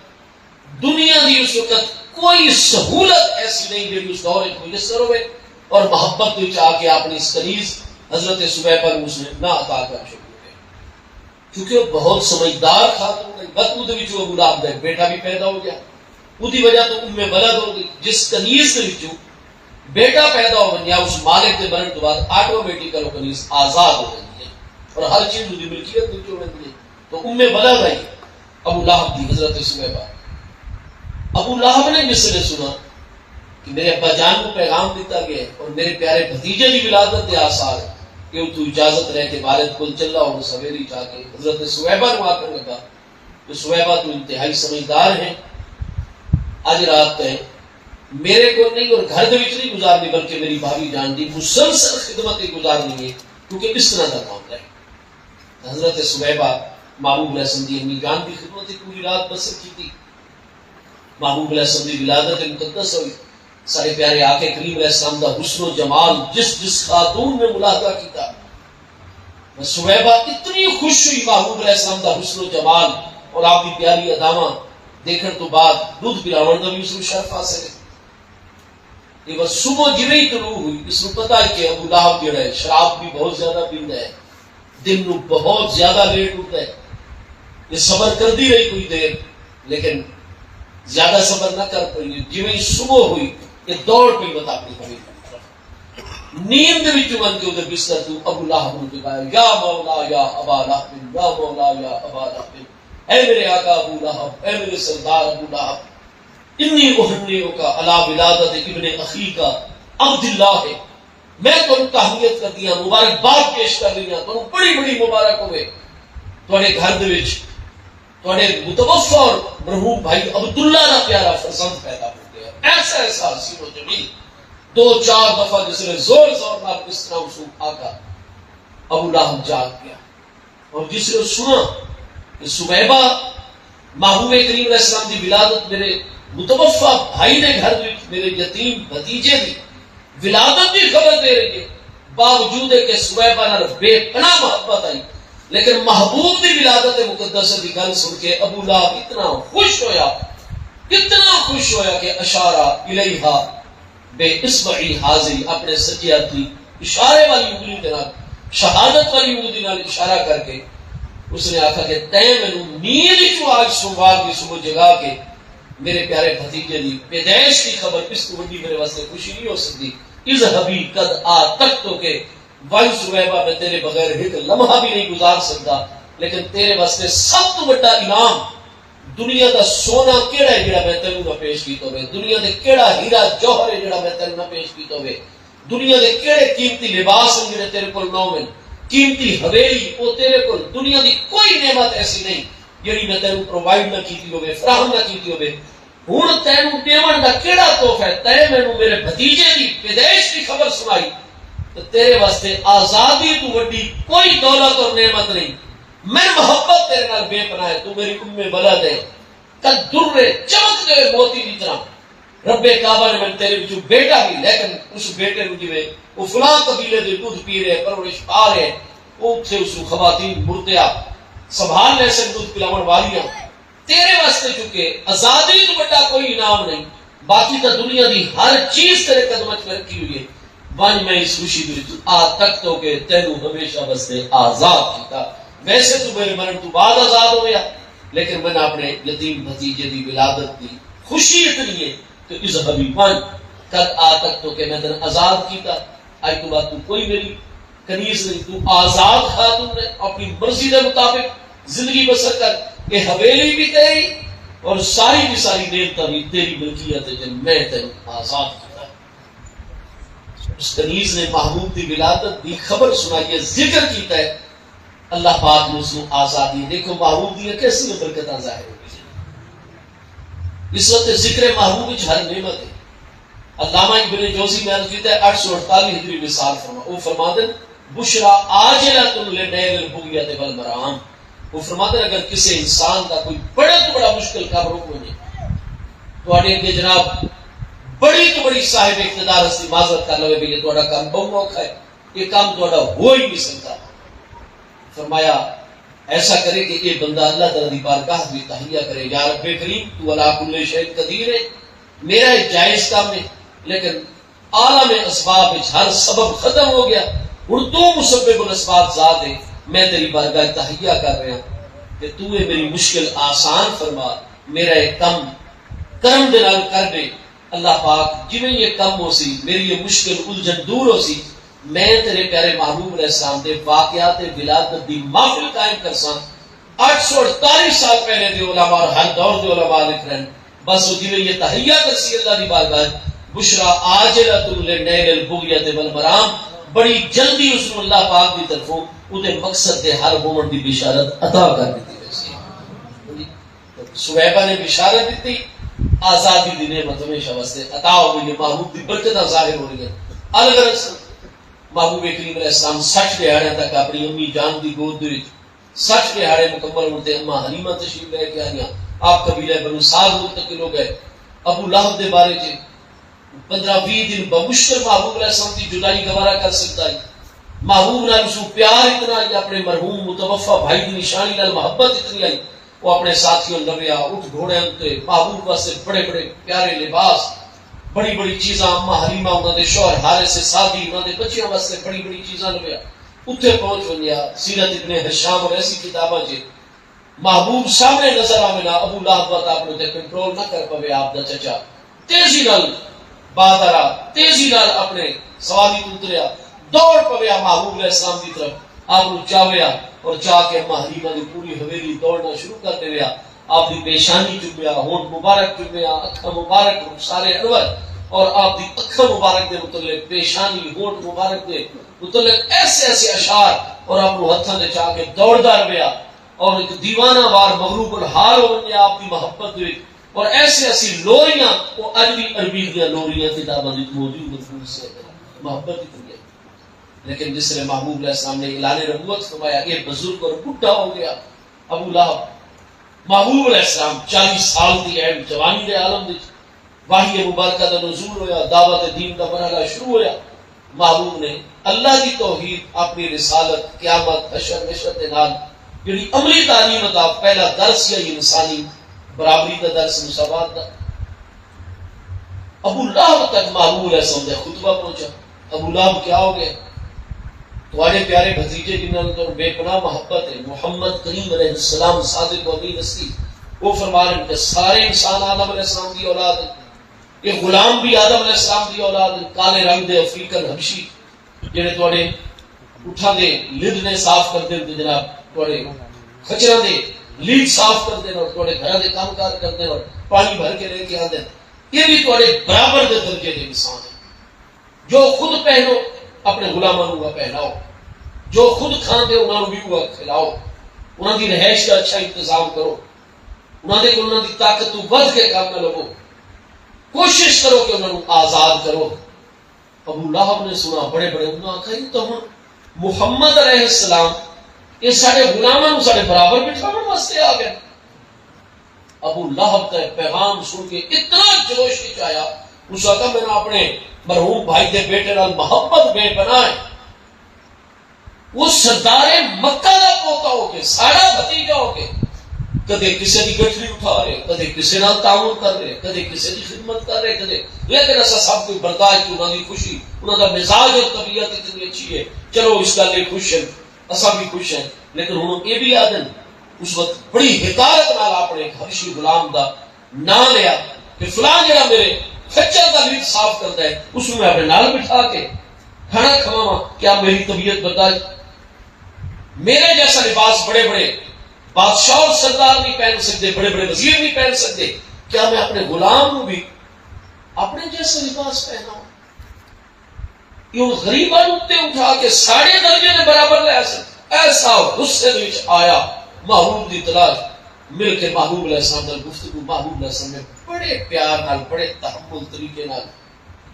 دنیا دی اس وقت کوئی سہولت ایسی نہیں جڑی اس دور وچ میسر ہوئے، اور محبت وچ آ کے آپ نے اس کنیز حضرت سویبا نوں اس نے نہ عطا کر چھوڑی ہوئے۔ کیونکہ وہ بہت سمجھدار خاتون ہے، وقت اودے وچ ابو لہب دا ایک بیٹا بھی پیدا ہو گیا، اودی وجہ تو ام ولد ہو گئی۔ جس کنیز دے وچوں بیٹا پیدا ہو ونجے، اس مالک دے مرن تو بعد آٹومیٹیکل وہ کنیز آزاد ہو جاندی ہے اور ہر چیز اودی ملکیت وچ ہو ویندی ہے۔ تو ام ولد ہے ابو لہب دی، حضرت سویبا۔ ابو لہب نے مصر سنا کہ میرے ابا جان کو پیغام دیتا گیا ہے اور میرے پیارے بھتیجے دی ولادت دے آثار ہیں کہ اتوں اجازت لے کے والد کول چلا اور اس حویلی جا کے حضرت سویبا نوں آکھن لگا کہ سویبا تو انتہائی سمجھدار ہیں، اج رات تیں میرے کول نہیں اور گھر دے وچ نہیں گزارنی، بلکہ میری بھابھی جان دی مسلسل خدمت ہی گزارنی ہے، کیونکہ اس طرح دا معاملہ ہے۔ حضرت سویبا محبوب علیہ السلام دی امی جان دی خدمت وچ پوری رات بسر کیتی۔ محبوب علیہ السلام دی ولادت مقدس ہوئی۔ سارے پیارے آقا کریم علیہ السلام دا حسن و جمال جس جس خاتون نے ملاحظہ کیتا، بس سویبا اتنی خوش ہوئی محبوب علیہ السلام دا حسن و جمال اور آپ دی پیاری اداواں دیکھن تو بعد دودھ پلاون دا بھی اس نوں شرف حاصل ہے۔ یہ بس صبح جویں ہی طلوع ہوئی، اس نوں پتہ ہے کہ ابو لہب جڑا ہے، شراب بھی بہت زیادہ پیندا ہے، دن نوں بہت زیادہ لیٹ اٹھدا ہے۔ یہ صبر کردی رہی کوئی دیر، لیکن زیادہ صبر نہ کر پئی۔ جویں ہی صبح ہوئی، یہ دوڑ پئی مت اپنی حویلی دی طرف۔ نیند دے وچوں ون کے اودے بستر توں ابو لہب نوں جگایا، "یا مولا یا ابا لہب، یا مولا یا ابا لہب، اے میرے آقا ابو لہب، اے میرے سردار ابو لہب، انی اہنی کا علی ولادت ابن اخی کا عبداللہ ہے۔" میں تہانوں تہنیت کردی ہاں، مبارکباد پیش کر رہی ہاں، تہانوں بڑی بڑی مبارک ہوے۔ تہاڈے گھر دے وچ تہاڈے متوفی اور مرحوم بھائی عبداللہ دا پیارا فرزند پیدا ہو گیا۔ ایسا ایسا حسین و جمیل، دو چار دفعہ جس نے زور زور نال اس طرح اسوں آکھا، ابو لہب جاگ گیا۔ اور جس نے سنا کہ سویبا محبوب کریم علیہ السلام دی ولادت میرے متوفی بھائی دے گھر وچ میرے یتیم بھتیجے دی ولادت دی خبر دے رہی ہے، باوجود ہے کہ سویبا نال بے پناہ محبت آئی، لیکن محبوب دی ولادت مقدس دی گل سن کے ابو لہب اتنا خوش ہویا، اتنا خوش ہویا کہ اشارہ الیہا بے اصبعی حاضری، اپنے سجے ہتھ دی اشارے والی انگلی دے نال، شہادت والی انگلی نال اشارہ کر کے اس نے آکھا کہ تیں مینوں نیند وچوں آج سوموار دی صبح جگا کے میرے پیارے بھتیجے دی پیدائش دی خبر، اس توں وڈی میرے واسطے خوشی نہیں ہو سکدی۔ اذهبی قد آتکتک، ونج سویبا، میں تیرے بغیر ہک لمحہ بھی نہیں گزار سکدا، لیکن تیرے واسطے سب توں وڈا انعام دنیا دا سونا کیڑا ہے جڑا میں تینوں نہ پیش کیتا ہوے؟ دنیا دے کیڑا ہیرا جوہر ہے جڑا میں تینوں نہ پیش کیتا ہوے؟ دنیا دے کیڑے قیمتی لباس ہیں جڑے تیرے کول نہ ہوون؟ قیمتی حویلی، او تیرے کول، دنیا دی کوئی نعمت ایسی نہیں جڑی میں تینوں پرووائیڈ نہ کیتی ہوے، فراہم نہ کیتی ہوے۔ ہن تینوں ݙیوݨ دا کیڑھا تحفہ ہے؟ تیں مینوں میرے بھتیجے دی پیدائش دی خبر سݨائی، تے تیرے واسطے آزادی توں وݙی کوئی دولت اور نعمت نہیں۔ میں محبت تیرے نال بے پناہ ہے، توں میری ام ولد ہے۔ کل درے چمکدے ہوئے موتی دی طرح رب کعبہ نے مینوں تیرے وچوں بیٹا بھی، لیکن اس بیٹے نوں جیویں او فلاں قبیلے دے دودھ پی رہے، پرورش پا رہے، او اتھے اس خواتین مرتعہ سنبھال لے سن، دودھ پلاوݨ والیاں۔ تیرے واسطے چونکہ آزادی توں وݙا کوئی انعام نہیں، باقی تاں دنیا دی ہر چیز تیرے قدماں وچ رکھی ہوئی ہے۔ ونڄ، میں اس خوشی دے وچ آتکتک، تینوں ہمیشہ واسطے آزاد کیتا۔ ویسے توں میرے مرݨ توں بعد آزاد ہویا، لیکن میں اپݨے یتیم بھتیجے دی ولادت دی خوشی اتنی ہے کہ اذهبی، ونڄ، قد آتکتک، میں تینوں آزاد کیتا۔ اڄ توں بعد توں کوئی میری کنیز نہیں، توں آزاد خاتون ہے، اپݨی مرضی دے مطابق زندگی بسر کر۔ اے حویلی بھی تیری اور ساری دی ساری نعمتاں بھی تیری ملکیت ہے، جن میں تینوں آزاد کیتا۔ اس کنیز نے محبوب دی ولادت دی خبر سنائی ہے، ذکر کیتا ہے۔ اللہ پاک نے اس نوں آزادی۔ دیکھو، محبوب دیاں کیسیاں برکتاں ظاہر ہو گئیاں۔ اس وقت ذکر محبوب وچ ہر نعمت ہے۔ علامہ ابن جوزی، میں عرض کیتا ہے، اٹھ سو اڑتالیس ہجری وصال فرما، وہ فرماندے، بشریٰ عاجلۃ لنیل البغیۃ والمرام۔ وہ فرماندے، اگر کسی انسان دا کوئی بڑے تو بڑا مشکل کم رک ونجے، تہاڈے اگے جناب بڑی تو بڑی صاحب اقتدار ہستی معذرت کر لوے، بھئی یہ تہاڈا کم بہت اوکھا ہے، یہ کم تہاڈا ہو ہی نہیں سکتا۔ فرمایا، ایسا کرے کہ یہ بندہ اللہ تعالیٰ دی بارگاہ دی تہیا کرے، یا رب کریم، تو علی کل شیء قدیر ہے، میرا یہ جائز کم ہے، لیکن عالم اسباب وچ ہر سبب ختم ہو گیا، ہن تو مسبب الاسباب ذات ہے، میں تیری بارگاہ تہیا کر رہا کہ تو یہ میری مشکل آسان فرما، میرا یہ کم کرم دے نال کر دے۔ اللہ پاک، جویں یہ کم ہو سی، میری یہ مشکل الجھن دور ہو سی۔ میں تیرے پیارے محبوب علیہ السلام دے واقعات ولادت دی محفل قائم کرساں۔ اٹھ سو اڑتالیس سال پہلے دے علماء اور ہر دور دے علماء لکھ رہے ہیں، بس وہ جویں یہ تہیا کرسی اللہ دی بارگاہ، بشریٰ عاجلۃ لنیل البغیۃ والمرام، بڑی جلدی اس نوں اللہ پاک دی طرفوں اودے مقصد دے حل ہوون دی بشارت عطا کر دتی ویسی۔ ثویبہ نے بشارت دتی، آزادی دی نعمت ہمیشہ واسطے عطا ہو گئی ہے، محبوب دی برکتاں ظاہر ہو رہی ہیں۔ الغرض، محبوب کریم علیہ السلام سٹھ ݙیہاڑیاں تک اپݨی امی جان دی گود دے وچ، سٹھ ݙیہاڑے مکمل ہوݨ تے اماں حلیمہ تشریف لے کے آئیاں، آپ قبیلہ بنو سعد منتقل ہو گئے۔ ابو لہب دے بارے چ پندرہ ویہہ دن بمشکل محبوب علیہ السلام دی جدائی گوارا کر سڳدا ہئی۔ محبوب نال اُسوں پیار اتنا ہئی، اپݨے مرحوم متوفی بھائی دی نشانی نال محبت اتنی ہئی۔ او اپݨے ساتھیوں لویا، اٹھ گھوڑیاں اتے محبوب واسطے بڑے بڑے پیارے لباس، بڑی بڑی چیزاں، اماں حلیمہ، انہاں دے شوہر حارث سعدی، انہاں دے بچیاں واسطے بڑی بڑی چیزاں لویا۔ اتھے پہنچ ونڄیا، سیرت ابن ہشام اور ایسی کتاباں چ محبوب سامݨے نظر آوے نا، ابو لہب وت اپݨے تے کنٹرول نہ کر پوے، آپ دا چچا تیزی نال بادر آ، تیزی نال اپݨے سواری توں اتریا، دوڑ پویا محبوب علیہ السلام دی طرف، آپ نوں چاویا اور چا کے اماں حلیمہ دی پوری حویلی دوڑنا شروع کر ݙیویا۔ آپ دی پیشانی چمیا، ہونٹ مبارک چمیا، اکھاں مبارک، رخسار انور، اور آپ دی اکھاں مبارک دے متعلق، پیشانی، ہونٹ مبارک دے متعلق ایسے ایسے اشعار اور آپ نوں ہتھاں دے چا کے دوڑدا رویا۔ اور ایک دیوانہ وار مغروب الحال ہو ونڄے آپ دی محبت دے وچ۔ اور ایسی ایسی لوریاں، او اڄ وی عربی دیاں لوریاں کتاباں وچ موجود ہن، محبت دی دنیا۔ لیکن جس نے محبوب علیہ السلام نے اعلان نبوت فرمایا، یہ بزرگ اور بڈھا ہو گیا ابو لہب۔ محبوب علیہ السلام چالیس سال دی عین جوانی دے عالم وچ وحی مبارکہ دا نزول ہویا، دعوت دین دا مرحلہ شروع ہویا۔ محبوب نے اللہ دی توحید، اپݨی رسالت، قیامت، حشر نشر دے نال جڑی عملی تعلیم عطا، پہلا درس یا انسانی برابری دا درس، مساوات دا۔ ابو لہب تک محبوب علیہ السلام دا خطبہ پہنچا۔ ابو لہب کیا ہو گئے؟ تہاݙے پیارے بھتیجے جنہاں نال تہاݙی بے پناہ محبت ہے، محمد کریم علیہ السلام صادق و امین ہستی، وہ فرما رہے ہیں کہ سارے انسان آدم علیہ السلام دی اولاد ہیں۔ یہ غلام بھی آدم علیہ السلام دی اولاد ہیں، کالے رنگ دے افریقن حبشی، جڑے تہاݙے اٹھاں دے لڈ نے صاف کر دین تے جناب تہاݙے کھچراں دے لڈ صاف کر دین اور تہاݙے گھراں دے کام کار کر دین اور پانی بھر کے لے کے آندے، یہ بھی تہاݙے برابر دے درجے دے انسان ہیں۔ جو خود پہنو، اپݨے غلاماں نوں وی پہناؤ۔ جو خود کھاندے، انہاں نوں وی وہی کھلاؤ۔ انہاں دی رہائش دا اچھا انتظام کرو۔ انہاں دے کول انہاں دی طاقت توں ودھ کے کم نہ لوو۔ کوشش کرو کہ انہاں نوں آزاد کرو۔ ابو لہب نے سݨا، بڑے بڑے، انہاں آکھیا، یہ تو ہن محمد علیہ السلام، یہ ساݙے غلاماں نوں ساݙے برابر بٹھاوݨ واسطے آ گئے۔ ابو لہب دا پیغام سݨ کے اتنا جوش وچ آیا، اس آکھیا، میں اپݨے مرحوم بھائی دے بیٹے نال محبت بے پناہ ہے۔ وہ سردار مکہ دا پوتا ہو کے، ساݙا بھتیجا ہو کے، کدے کسے دی گٹھڑی اٹھا رہے، کدے کسے نال تعاون کر رہے، کدے کسے دی خدمت کر رہے، کدے، لیکن اساں سب کوئی برداشت، انہاں دی خوشی، انہاں دا مزاج اور طبیعت اتنی اچھی ہے، چلو اس گل اچ خوش ہیں۔ اساں وی خوش ہیں، لیکن ہݨ اے وی آہدن، اس وقت بڑی حقارت نال اپݨے ہک حبشی غلام دا ناں لیا کہ فلاں جیڑھا میرے خچر دا لڈ صاف کردا ہے، اس نوں میں اپݨے نال بٹھا کے کھانا کھواواں، کیا میری طبیعت برداشت؟ میرے جیسا لباس بڑے بڑے بادشاہ اور سردار نہیں پہن سکدے، بڑے بڑے وزیر نہیں پہن سکدے، کیا میں اپݨے غلام نوں وی اپݨے جیسا لباس پہناواں؟ کہ ہن غریباں نوں اتے اٹھا کے ساݙے درجے دے برابر لے آسن۔ ایسا غصے دے وچ آیا، محبوب دی تلاش، مل کے محبوب علیہ السلام نال گفتگو۔ محبوب علیہ السلام نے بڑے پیار نال، بڑے تحمل طریقے نال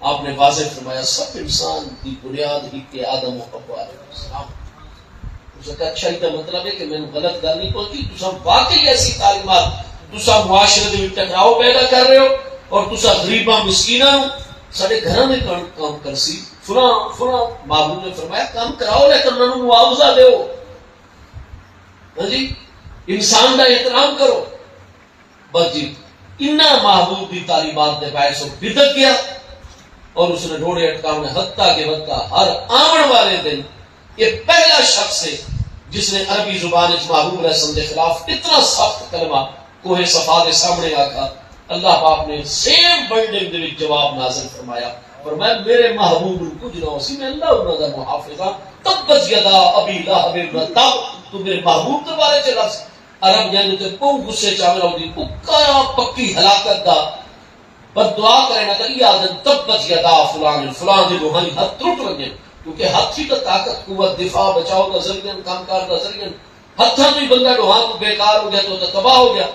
آپ نے واضح فرمایا، سب انسان دی بنیاد ہی کہ آدم و حوا علیہ السلام۔ اس کا اچھا، یہ مطلب ہے کہ میں غلط گل نہیں پہنچی، تساں واقعی ایسی تعلیمات، تساں معاشرے دے وچ ٹکراؤ پیدا کر رہے ہو، اور تساں غریباں مسکیناں نوں ساڈے گھراں دے کم، کم کرسی، فلاں فلاں۔ محبوب نے فرمایا، کم کراؤ، لیکن انہاں نوں معاوضہ دیو۔ ہاں جی، انسان دا احترام کرو۔ بس جی، انہاں محبوب دی تعلیمات دے باعث وہ بدک گیا، اور اس نے روڑے اٹکاونے، حتیٰ کہ وقت ہر آون والے دن یہ پہلا شخص ہے جس نے عربی زبان وچ محبوب علیہ السلام کے خلاف اتنا سخت کلمہ کوہ صفا دے سامنے آکھا۔ اللہ پاک نے سیم بلڈنگ دے وچ جواب نازل فرمایا، فرمایا، میرے محبوب نوں کچھ نہ ہو سی، میں اللہ انہاں دا محافظ ہاں۔ تبت یدا ابی لہب و تب، تو میرے محبوب دے بارے چ لفظ، عرب جنگ تے بہوں غصے چ آوے، اوندی پکا پکی ہلاکت دا بددعا کرے نا، تاں ایہا آہدن، تبت یدا فلان، فلاں دے ݙوہائیں ہتھ ترٹ ونڄن۔ کیونکہ ہتھ ہی تاں طاقت، قوت، دفاع، بچاؤ دا ذریعہ ہن، کم کار دا ذریعہ ہن۔ ہتھاں توں ہی بندہ ݙوہاں توں بیکار ہو ڳیا، تاں، تاں تباہ ہو ڳیا۔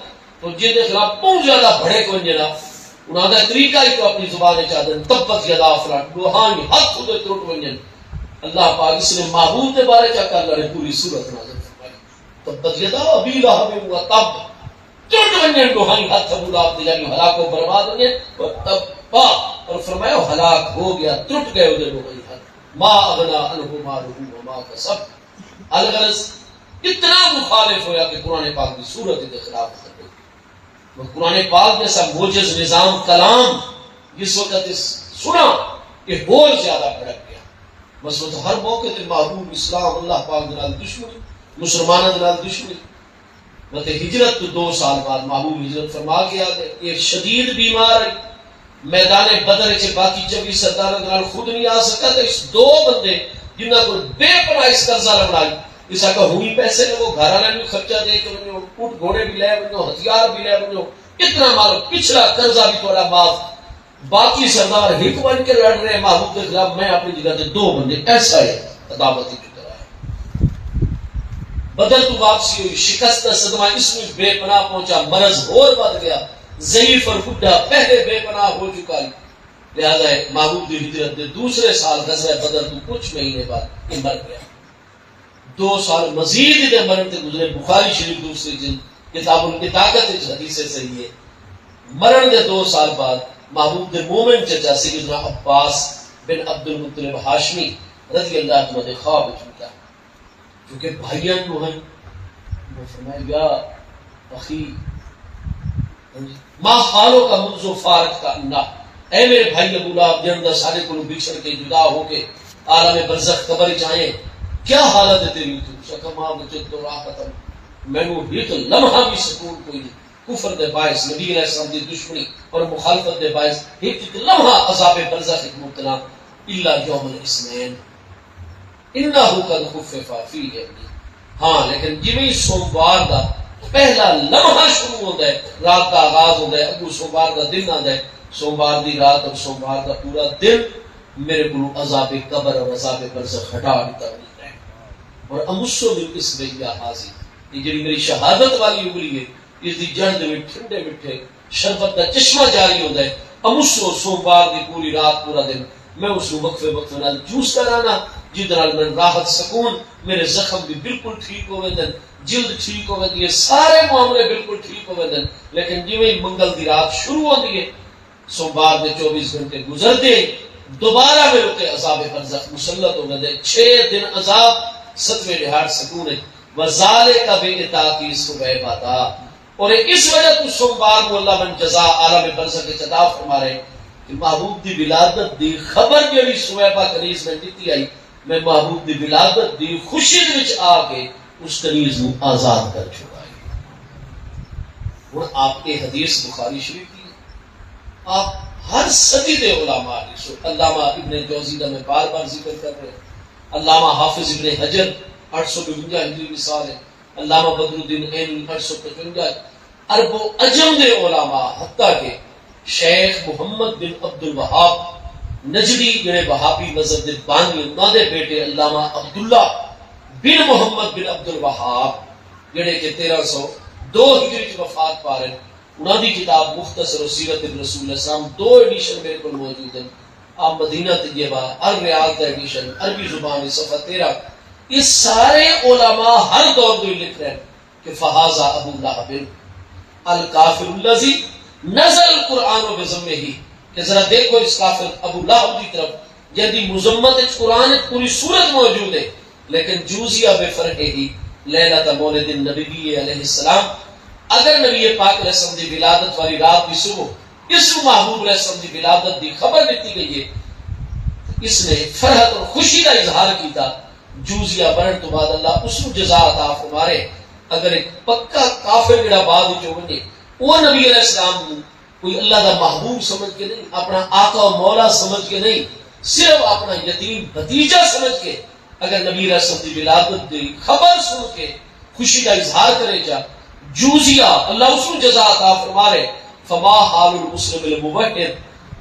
تاں جیندے خلاف بہوں زیادہ بھڑک ونڄے نا، انہاں دا طریقہ ہی تاں اپݨی زبان وچ آہدن، تبت یدا فلان، ݙوہائیں ہتھ اوندے ترٹ ونڄن۔ اللہ پاک اس نے محبوب دے بارے چا کر لڑے، پوری سورت نازل فرمائی۔ تبت یدا ابی لہب و تب، ٹٹ ونڄن ݙوہائیں ہتھ ابو لہب دے، یعنی ہلاک و برباد ونڄے۔ و تب، اور فرمایا، ہلاک ہو ڳیا، ٹٹ ڳئے اوندے ݙوہائیں ہتھ۔ ما اغنی عنہ مالہ و ما کسب۔ الغرض، اتنا مخالف ہویا کہ قرآن پاک دی سورت دے خلاف ختم۔ وہ قرآن پاک جیسا معجز نظام کلام جس وقت اس سنا، یہ ہور زیادہ بھڑک گیا۔ بس وہ تو ہر موقع تے محبوب اسلام اللہ پاک دے نال دشمنی، مسلماناں دے نال دشمنی۔ متے ہجرت توں دو سال بعد محبوب ہجرت فرما کے آ ڳئے۔ ایہ شدید بیمار ہئی۔ میدان بدر اچ باقی چوی سرداراں دے نال خود نی آ سڳا، تاں اس دو بندے جنہاں کول بے پناہ اس قرضہ لوݨا ہئی، اس آکھیا، ہݨی پیسے لوو، گھر آلیاں نوں خرچہ ݙے کے ونڄو، اونٹ گھوڑے وی لے ونڄو، ہتھیار وی لے ونڄو، اتنا مال، پچھلا قرضہ وی تہاݙا معاف۔ باقی سردار ہک ونڄ کے لڑ رہے محبوب دے خلاف، میں اپݨی جگہ تے دو بندے ایسا ہے عداوت ہی چکا ہے۔ بدر توں واپسی ہوئی، شکست دا صدمہ اس وچ بے پناہ پہنچا، مرض ہور ودھ ڳیا، ضعیف اور بڈھا پہلے بے پناہ ہو چکا ہئی، لہذا محبوب دی ہجرت دے دوسرے سال غزوہ بدر توں کچھ مہینے بعد یہ مر گیا۔ دو سال مزید دے مرن تے گزرے۔ بخاری شریف دوسری جلد کتاب العتاقت وچ حدیث صحیح ہے۔ مرن دے دو سال بعد محبوب دے مومن چچا سیدنا عباس بن عبد المطلب ہاشمی رضی اللہ عنہ دے خواب وچ ݙٹھا، کیونکہ بھائیاں جو ہیں، انہاں فرمایا، یا اخی، ما حالک منذ فارقتنا، اے میرے بھائی ابو لہب، جݙݨ دا ساݙے کولوں بچھڑ کے، جدا ہو کے عالم برزخ قبر وچ آئے، کیا حالت ہے تیری اتھوں؟ اس آکھیا، ما وجدت راحتا، مینوں ہک لمحہ وی سکون کوئی نہیں۔ کفر دے باعث، نبی علیہ السلام دی دشمنی اور مخالفت دے باعث ہک ہک لمحہ عذاب برزخ وچ مبتلا، الا یوم الاثنین۔ انہ قد خفف فیہ عنی۔ ہاں، لیکن جیویں ہی سوموار دا پہلا لمحہ شروع ہوندا ہے، رات دا آغاز ہوندا ہے، اڳوں سوموار دا دن آندا ہے، سوموار دی رات اور سوموار دا پورا دن میرے کولوں عذاب قبر اور عذاب برزخ ہٹا ݙتا ویندا ہے۔ اور امسو من قصبیہ ہذہ، یہ جڑی میری شہادت والی انگلی ہے، اس دی جڑ دے وچ ٹھنڈے مٹھے شربت دا چشمہ جاری ہوندا ہے۔ امسو، سوموار دی پوری رات، پورا دن میں اس نوں وقفے وقفے نال چوسدا رہنا، جس نال میں راحت، سکون، میرے زخم بھی بالکل ٹھیک ہو ویندن، جلد ٹھیک ہو ویندی ہے، سارے معاملے بالکل ٹھیک ہو ویندن۔ لیکن جیویں ہی منگل دی رات شروع ہوندی ہے، سوموار دے چوبیس گھنٹے گزردے، دوبارہ میرے اتے عذاب برزخ مسلط ہو ویندے۔ چھ دن عذاب، ستویں ݙیہاڑ سکون ہے۔ وذالک بعتاقی ثویبۃ، اور اس وجہ توں سوموار نوں اللہ من جزا عالم برزخ وچ عطا فرما رہے کہ محبوب دی ولادت دی خبر جڑی ثویبہ کنیز میں ݙتی آئی، میں محبوب دی ولادت دی خوشی دے وچ آ کے اس کنیز نوں آزاد کر چھوڑا ہے۔ ہݨ آپ، اے حدیث بخاری شریف دی ہے۔ آپ ہر صدی دے علماء ݙسو، علامہ ابن جوزی دا میں بار بار ذکر کر رہا ہوں، علامہ حافظ ابن حجر، اٹھ سو بونجا ہجری وصال ہے، علامہ بدر الدین عینی، اٹھ سو پچونجا، عرب و عجم دے علماء، حتیٰ کہ شیخ محمد بن عبد الوہاب نجدی، جڑے وہابی مذہب دے بانی، انہاں دے بیٹے علامہ عبداللہ بن محمد بن عبد الوہاب، جڑے کہ تیرہ سو دو ہجری وچ وفات پا رہے، انہاں دی کتاب مختصر سیرت الرسول علیہ السلام، دو ایڈیشن میرے کول موجود ہیں۔ آپ مدینہ طیبہ، الریاض دا ایڈیشن، عربی زبان، صفحہ تیرہ۔ یہ سارے علماء ہر دور دے لکھ رہے ہیں کہ فہذا ابو لہب الکافر الذی نزل القرآن بذمہ، کہ ذرا دیکھو اس کافر ابو لہب دی طرف، جن دی مذمت وچ قرآن وچ پوری سورت موجود ہے، لیکن جوزی بفرحہ لیلۃ مولد النبی علیہ السلام، اگر نبی پاک علیہ السلام دی ولادت والی رات دی صبح اس نوں محبوب علیہ السلام دی ولادت دی خبر ݙتی ڳئی ہے، اس نے فرحت اور خوشی دا اظہار کیتا۔ جوزی مرݨ توں بعد اللہ اس نوں جزا عطا فرمارے۔ اگر ایک پکا کافر جڑا بعد وچ ونڄے، او نبی علیہ السلام نوں کوئی اللہ دا محبوب سمجھ کے نہیں، اپݨا آقا و مولا سمجھ کے نہیں، صرف اپݨا یتیم بھتیجا سمجھ کے اگر نبی علیہ السلام دی ولادت دی خبر سن کے خوشی دا اظہار کرے چا، جوزی، اللہ اس نوں جزا عطا فرمارے، فما حال المسلم الموحد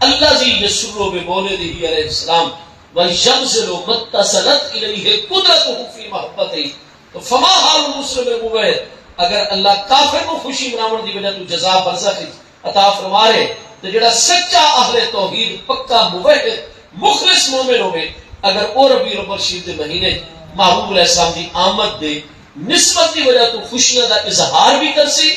الذی یسر بمولدہ علیہ السلام ویبذل ما اتصلت الیہ قدرتہ فی محبتہ۔ تو فما حال المسلم الموحد، اگر اللہ کافر کوں خوشی مناوݨ دی وجہ توں جزا برزخ وچ عطا فرمارے، تے جڑا سچا اہل توحید، پکا موحد، مخلص مومن ہووے، اگر او ربیع الاول شریف دے مہینے محبوب علیہ السلام دی آمد دے نسبت دی وجہ توں خوشیاں دا اظہار بھی کرسی،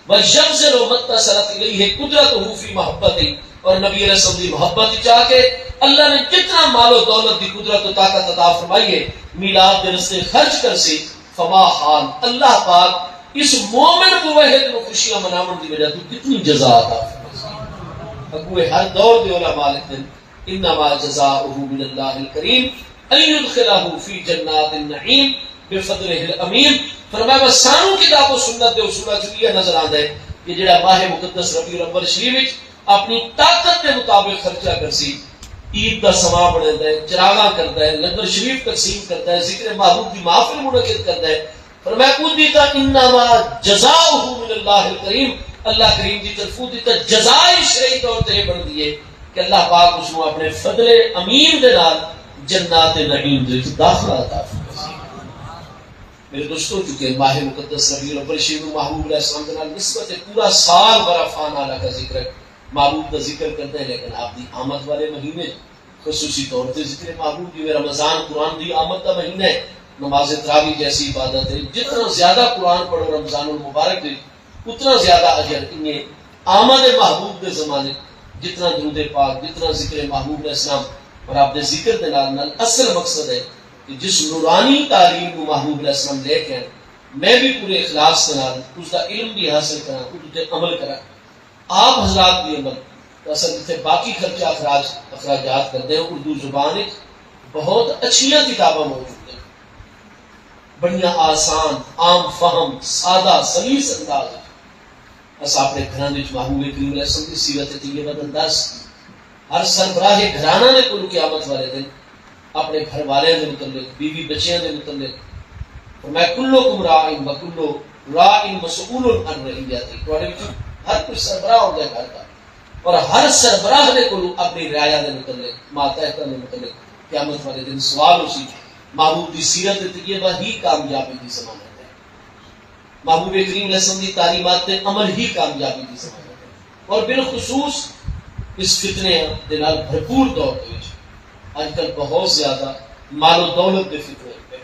ویبذل ما اتصلت الیہ قدرتہ فی محبتہ، اور نبی علیہ السلام دی محبت وچ آ کے اللہ نے جتنا مال و دولت دی قدرت و طاقت عطا فرمائی ہے، میلاد دے رستے خرچ کرسی۔ فما حال، اللہ پاک اس مومن موحد نوں خوشیاں مناوݨ دی وجہ توں کتنی جزا عطا فرمائی۔ اڳوں ہر دور دے علماء لکھدن، انما جزاؤہ من اللہ الکریم ان یدخلہ فی جنات النعیم بفضلہ العمیم۔ فرمایا، بس سانوں کتاب و سنت دے اصولاں چوں ایہا نظر آندا ہے کہ جڑا ماہ مقدس ربیع الاول شریف وچ اپݨی طاقت دے مطابق خرچہ کرسی، عید دا سامان بݨیندا ہے، چراغاں کردا ہے، لنگر شریف تقسیم کردا ہے، ذکر محبوب دی محفل منعقد کردا ہے، فرمایا، اودی تاں انما جزاؤہ من اللہ الکریم، اللہ کریم دی طرفوں دی تاں جزا ہی شرعی طور تے بݨدی ہے کہ اللہ پاک اس نوں اپݨے فضل عمیم دے نال جنات نعیم دے وچ داخلہ عطا فرمائے۔ میرے دوستو، چونکہ ماہ مقدس ربیع الاول شریف نوں محبوب علیہ السلام دے نال نسبت ہے، پورا سال برا فان اعلیٰ کا ذکر ہے، محبوب دا ذکر کردا ہے، لیکن آپ دی آمد والے مہینے خصوصی طور تے ذکر محبوب، جیویں رمضان قرآن دی آمد دا مہینہ ہے، نماز تراویح جیسی عبادت ہے، جتنا زیادہ قرآن پڑھو رمضان المبارک وچ، اتنا زیادہ اجر۔ انہیں آمد محبوب دے زمانے، جتنا درود پاک، جتنا ذکر محبوب علیہ السلام اور آپ دے ذکر دے نال نال اصل مقصد ہے کہ جس نورانی تعلیم کو محبوب علیہ السلام لے کے آئے، میں بھی پورے اخلاص کے نال اس دا علم بھی حاصل کراں، اس تے عمل کراں۔ آپ حضرات دی عمل، تو اساں جتھے باقی خرچہ اخراج، اخراجات کردے ہیں، اردو زبان وچ بہت اچھیاں کتاباں موجود ہیں، بڑیاں آسان، عام فہم، سادہ، سلیس انداز وچ۔ اساں اپݨے گھراں وچ محبوب کریم علیہ السلام دی سیرت طیبہ دا درس، ہر سربراہ گھرانہ دے کولوں قیامت والے دن اپݨے گھر والیاں دے متعلق، بیوی بچیاں دے متعلق، فرمایا، کلکم راع و کل راع مسئول عن رعیتہ، تہاݙے وچوں ہر کوئی سربراہ ہوندا ہے گھر دا، اور ہر سربراہ دے کولوں اپݨی رعایا دے متعلق، ماتحتاں دے متعلق قیامت والے دن سوال ہوسی۔ محبوب دی سیرت طیبہ ہی کامیابی دی ضمانت ہے۔ محبوب کریم علیہ السلام دی تعلیمات تے عمل ہی کامیابی دی ضمانت ہے۔ اور بالخصوص اس فتنے دے نال بھرپور دور دے وچ اج کل بہت زیادہ مال و دولت دے فتنے پئے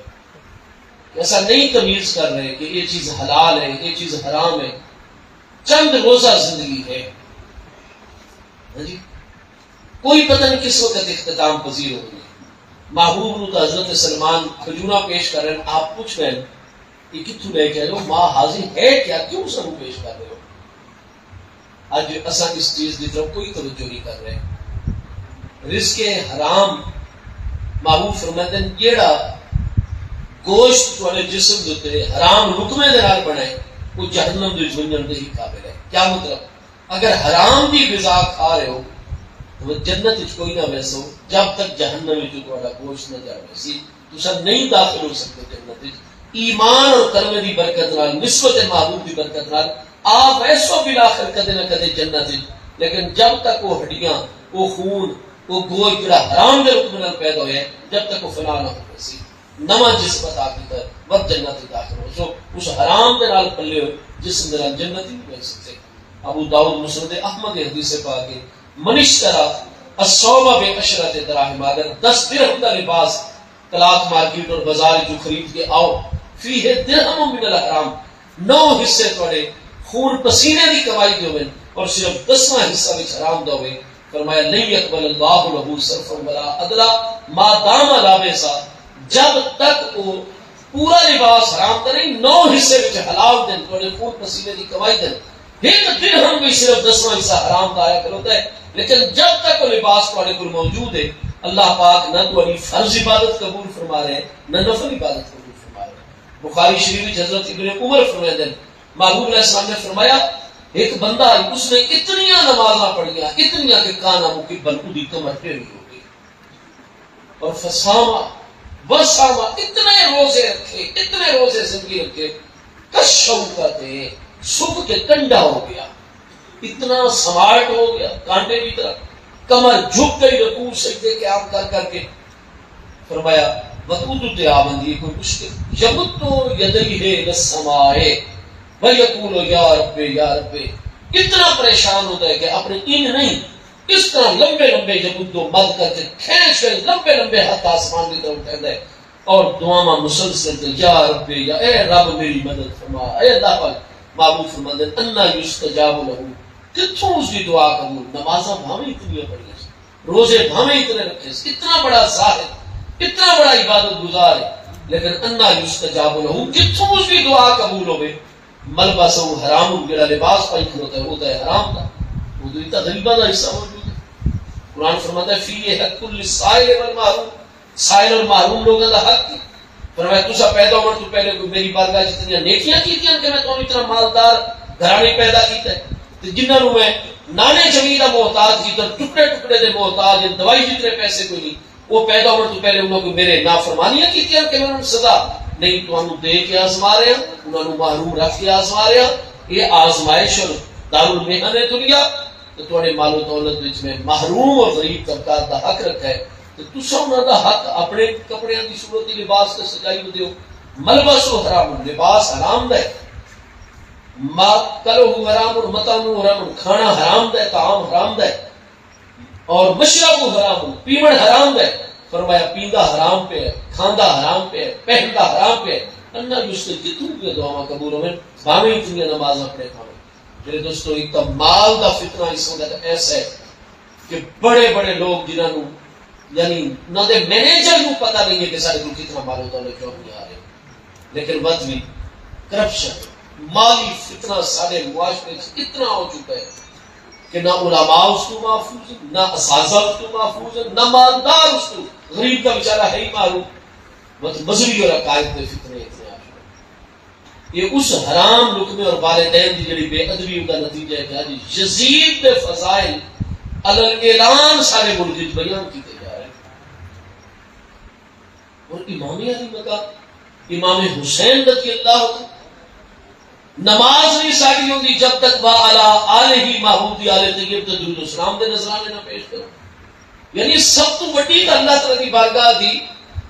کہ اساں نہیں تمیز کر رہے کہ یہ چیز حلال ہے، یہ چیز حرام ہے۔ چند روزہ زندگی ہے، ہاں جی، کوئی پتہ نہیں کس وقت اختتام پذیر ہونی ہے۔ محبوب نوں تاں حضرت سلمان کھجوراں پیش کر رہے ہیں، آپ پوچھ رہے ہیں، یہ کتھوں لے کے آئے ہو؟ ما ہذہ ہے کیا؟ کیوں سانوں پیش کر رہے ہو؟ اج اساں اس چیز دی طرف کوئی توجہ نہیں کر رہے۔ رزق حرام، محبوب فرماتے ہیں، جیڑا گوشت تہاݙے جسم دے اتے حرام لقمے دے نال بݨے، وہ جہنم دے وچ ونڄݨ دے ہی قابل ہے۔ کیا مطلب؟ اگر حرام دی غذا کھا رہے ہو تو وہ جنت وچ کوئی نہ ویسو جب تک جہنم وچ تہاݙا گوشت نہ جل ویسی۔ تساں نہیں داخل ہو سکدے جنت وچ۔ ایمان اور کلمے دی برکت نال، نسبت محبوب دی برکت نال آ ویسو بالآخر کدے نہ کدے جنت وچ، لیکن جب تک وہ ہڈیاں، وہ خون، وہ گوشت جڑا حرام دے لقمے نال پیدا ہویا ہے، جب تک وہ فنا نہ ہو ویسی۔ نواں جسم عطا کیتا ہے، ود جنت داخل ہو سو، اس حرام دے نال پلے ہوئے جسم دے نال جنت ہی نہیں بن سکتے۔ ابو داؤد مسند احمد دی حدیث پاک ہے، من اشترى الثوب بعشرة دراهم، اگر دس درہم دا لباس کلاک مارکیٹ اور بازار وچوں خرید کے آؤ، فيه درهم من الحرام، نو حصے تہاڈے خون پسینے دی کمائی دے ہوون اور صرف دسواں حصہ وچ حرام دا ہوئے، فرمایا، لن يقبل الله له صرفا ولا عدلا ما دام لابسا، جب تک او پورا لباس حرام دا نہیں، نو حصے وچ حلال دن، تہاڈے خون پسینے دی کمائی دن، ہک درہم وی صرف دسواں حصہ حرام دا آیا کھلوتا ہے، لیکن جب تک وہ لباس تہاڈے کول موجود ہے، اللہ پاک نہ تہاڈی فرض عبادت قبول فرما رہے، نہ نفل عبادت قبول فرما رہے۔ بخاری شریف وچ حضرت ابن عمر فرمائندے، محبوب علیہ السلام نے فرمایا، ایک بندہ آئی، اس نے اتنیاں نمازاں پڑھیاں، اتنیاں کہ کان مکبا، اودی کمر ٹیڑھی ہو گئی۔ اور فصام وصام، اتنے روزے رکھے، اتنے روزے زندگی رکھے، کالشوکۃ، سک کے کنڈا ہو گیا، اتنا سمارٹ ہو گیا کانٹے کی طرح، کمر جھک گئی رکوع سجدے قیام کر کر کے۔ فرمایا، وقت تے آ ویندی ہے کوئی مشکل، یمد یدیہ الی السماء ویقول یا رب یا رب، اتنا پریشان ہوتا ہے کہ اپنے انج نہیں، اس طرح لمبے لمبے یمد و مد کر کے کھینچ کے لمبے لمبے ہتھ آسمان کی طرف اٹھیندا ہے اور دعاواں مسلسل تے، یا رب، یا اے رب میری مدد فرما، اے اللہ پاک۔ محبوب فرماندے، انا یستجاب لہ، کتھوں اس دی دعا قبول؟ نمازاں بھاویں اتنی پڑھیاں، روزے بھاویں اتنے رکھے، اتنا بڑا زاہد، اتنا بڑا عبادت گزار ہے، لیکن انا یستجاب لہ، کتھوں اس دی دعا قبول ہوے؟ ملبسہ حرام، جڑا لباس پائی کھلوتا ہے، وہ تو ہے حرام دا، وہ تو اتنا غریباں دا حصہ موجود ہے۔ قرآن فرماتا ہے، فیہ حق للسائل والمحروم، سائل اور محروم لوگوں دا حق ہے۔ فرمایا، تسا پیدا ہونے تو پہلے کوئی میری بارگاہ جتنی نیکیاں کیتیاں کہ میں تمہیں اتنا مالدار گھرانے پیدا کیتا ہے؟ تے جنہاں نوں میں نانے زمین دا محتاج کیتا، ٹکڑے ٹکڑے دے محتاج ہیں، دوائی جتنے پیسے کوئی نہیں، وہ پیدا ہونے تو پہلے انہاں کوئی میرے نافرمانیاں کیتیاں کہ میں انہاں نوں سزا نہیں، تانوں دے کے آزما رہے ہیں، انہاں نوں محروم رکھ کے آزما رہے ہیں۔ یہ آزمائش اور دارالمحن ہے دنیا۔ تے تہاݙے مال و دولت وچ میں محروم اور غریب طبقات دا حق رکھا ہے، تے تساں انہاں دا حق اپݨے کپڑیاں دی صورت تے لباس تے سجائی ودے ہو۔ ملبسہ حرام، لباس حرام دا ہے، ماکلہ حرام، مطعمہ حرام، کھانا حرام دا ہے، طعام حرام دا ہے، اور مشرب حرام، پیوݨ حرام دا ہے۔ فرمایا، پیندا حرام پہ ہے، کھاندا حرام پہ ہے، پہندا حرام پہ ہے۔ انا یستجاب، جتھوں پیاں دعاواں قبول ہوون، بھاویں اتنیاں نمازاں پڑھے، بھاویں میرے دوستو، ایک تاں مال دا فتنہ اس وقت ایسا ہے کہ بڑے بڑے لوگ جنہاں نوں، یعنی انہاں دے مینیجر نوں پتہ نہیں ہے کہ ساݙے کول کتنا مال و دولت کیوں نہیں آ رہے، لیکن ود وی کرپشن، مالی فتنہ ساݙے معاشرے وچ اتنا ہو چکا ہے کہ نہ علماء اس توں محفوظ ہیں، نہ اساتذہ اس توں محفوظ ہیں، نہ مالدار اس توں، غریب دا بیچارہ ہے ہی محروم۔ مطلب مذہبی اور عقائد دے فتنے اتنے آ چکے ہیں۔ یہ اس حرام لقمے اور والدین دی جڑی بے ادبی، ان دا نتیجہ ہے کہ اج یزید دے فضائل علی الاعلان سارے ملک وچ بیان کیتے جا رہے ہیں۔ اور امام علی مقام، امام حسین رضی اللہ عنہ، نماز نہیں ساڈی ہوندی جب تک وعلی آلہ، محبوب دی آل طیب تے درود و سلام دے نذرانے نہ پیش کرو۔ یعنی سب توں وڈی تاں اللہ تعالیٰ دی بارگاہ دی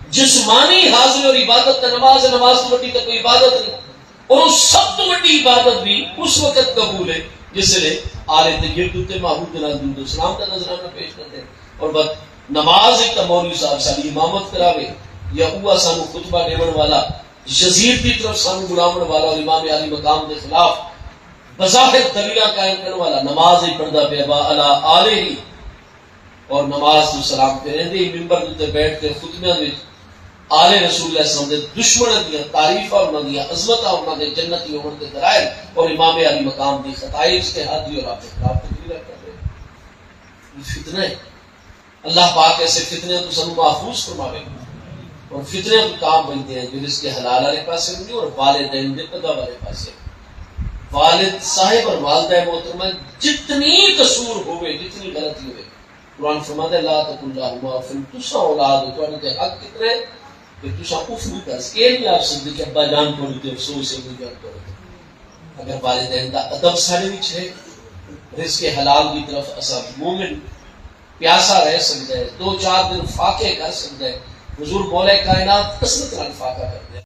جسمانی حاضری اور عبادت تے نماز ہے، نماز توں وڈی تاں کوئی عبادت نہیں۔ اور وہ سب توں وڈی عبادت بھی اس وقت قبول ہے جس لے آل طیب تے محبوب دے نال درود و سلام دا نذرانہ پیش کردے۔ اور بس نماز وچ تاں مولوی صاحب ساڈی امامت کراوے یا اوہ سانوں خطبہ ݙیوݨ والا، یزید دی طرف سانوں بلاوݨ والا اور امام عالی مقام دے خلاف بظاہر دلیلاں قائم کرݨ والا نماز وچ پڑھدا پیا وعلی آلہ، اور نماز توں سلام پھیریندے ہی ممبر اتے بیٹھ کے خطبیاں وچ آل رسول اللہ صلی اللہ علیہ وسلم دے دشمناں دیاں تعریفاں، انہاں دیاں عظمتاں، انہاں دے جنتی ہووݨ دے دلائل اور امام عالی مقام دی خطائیں، اجتہادی اور آپ خلاف تقریراں کر رہے ہیں۔ یہ فتنہ ہے۔ اللہ پاک ایسے فتنیاں توں سانوں محفوظ فرماوے۔ اور فتنیاں توں تاں بچدے ہیں جو رزق حلال والے پاسے ہوندے اور والدین دے ادب والے پاسے۔ والد صاحب اور والدہ محترمہ جتنی قصور ہووے، جتنی غلطی ہووے، قرآن فرماتا ہے، لا تقل لهما اف، تساں اولاد ہو، تہاݙے تے حق کتنے کہ تساں اف نہیں کر سکدے، اے نہیں آکھ سکدے کہ ابا جان تہاݙے تے افسوس ہے، ابو جان تہاݙے تے۔ اگر والدین دا ادب ساݙے وچ ہے، رزق حلال دی طرف اساں مومن پیاسا رہ سڳدا ہے، دو چار دن فاقے کر سڳدا ہے، حضور مولا کائنات کثرت نال فاقہ کردے۔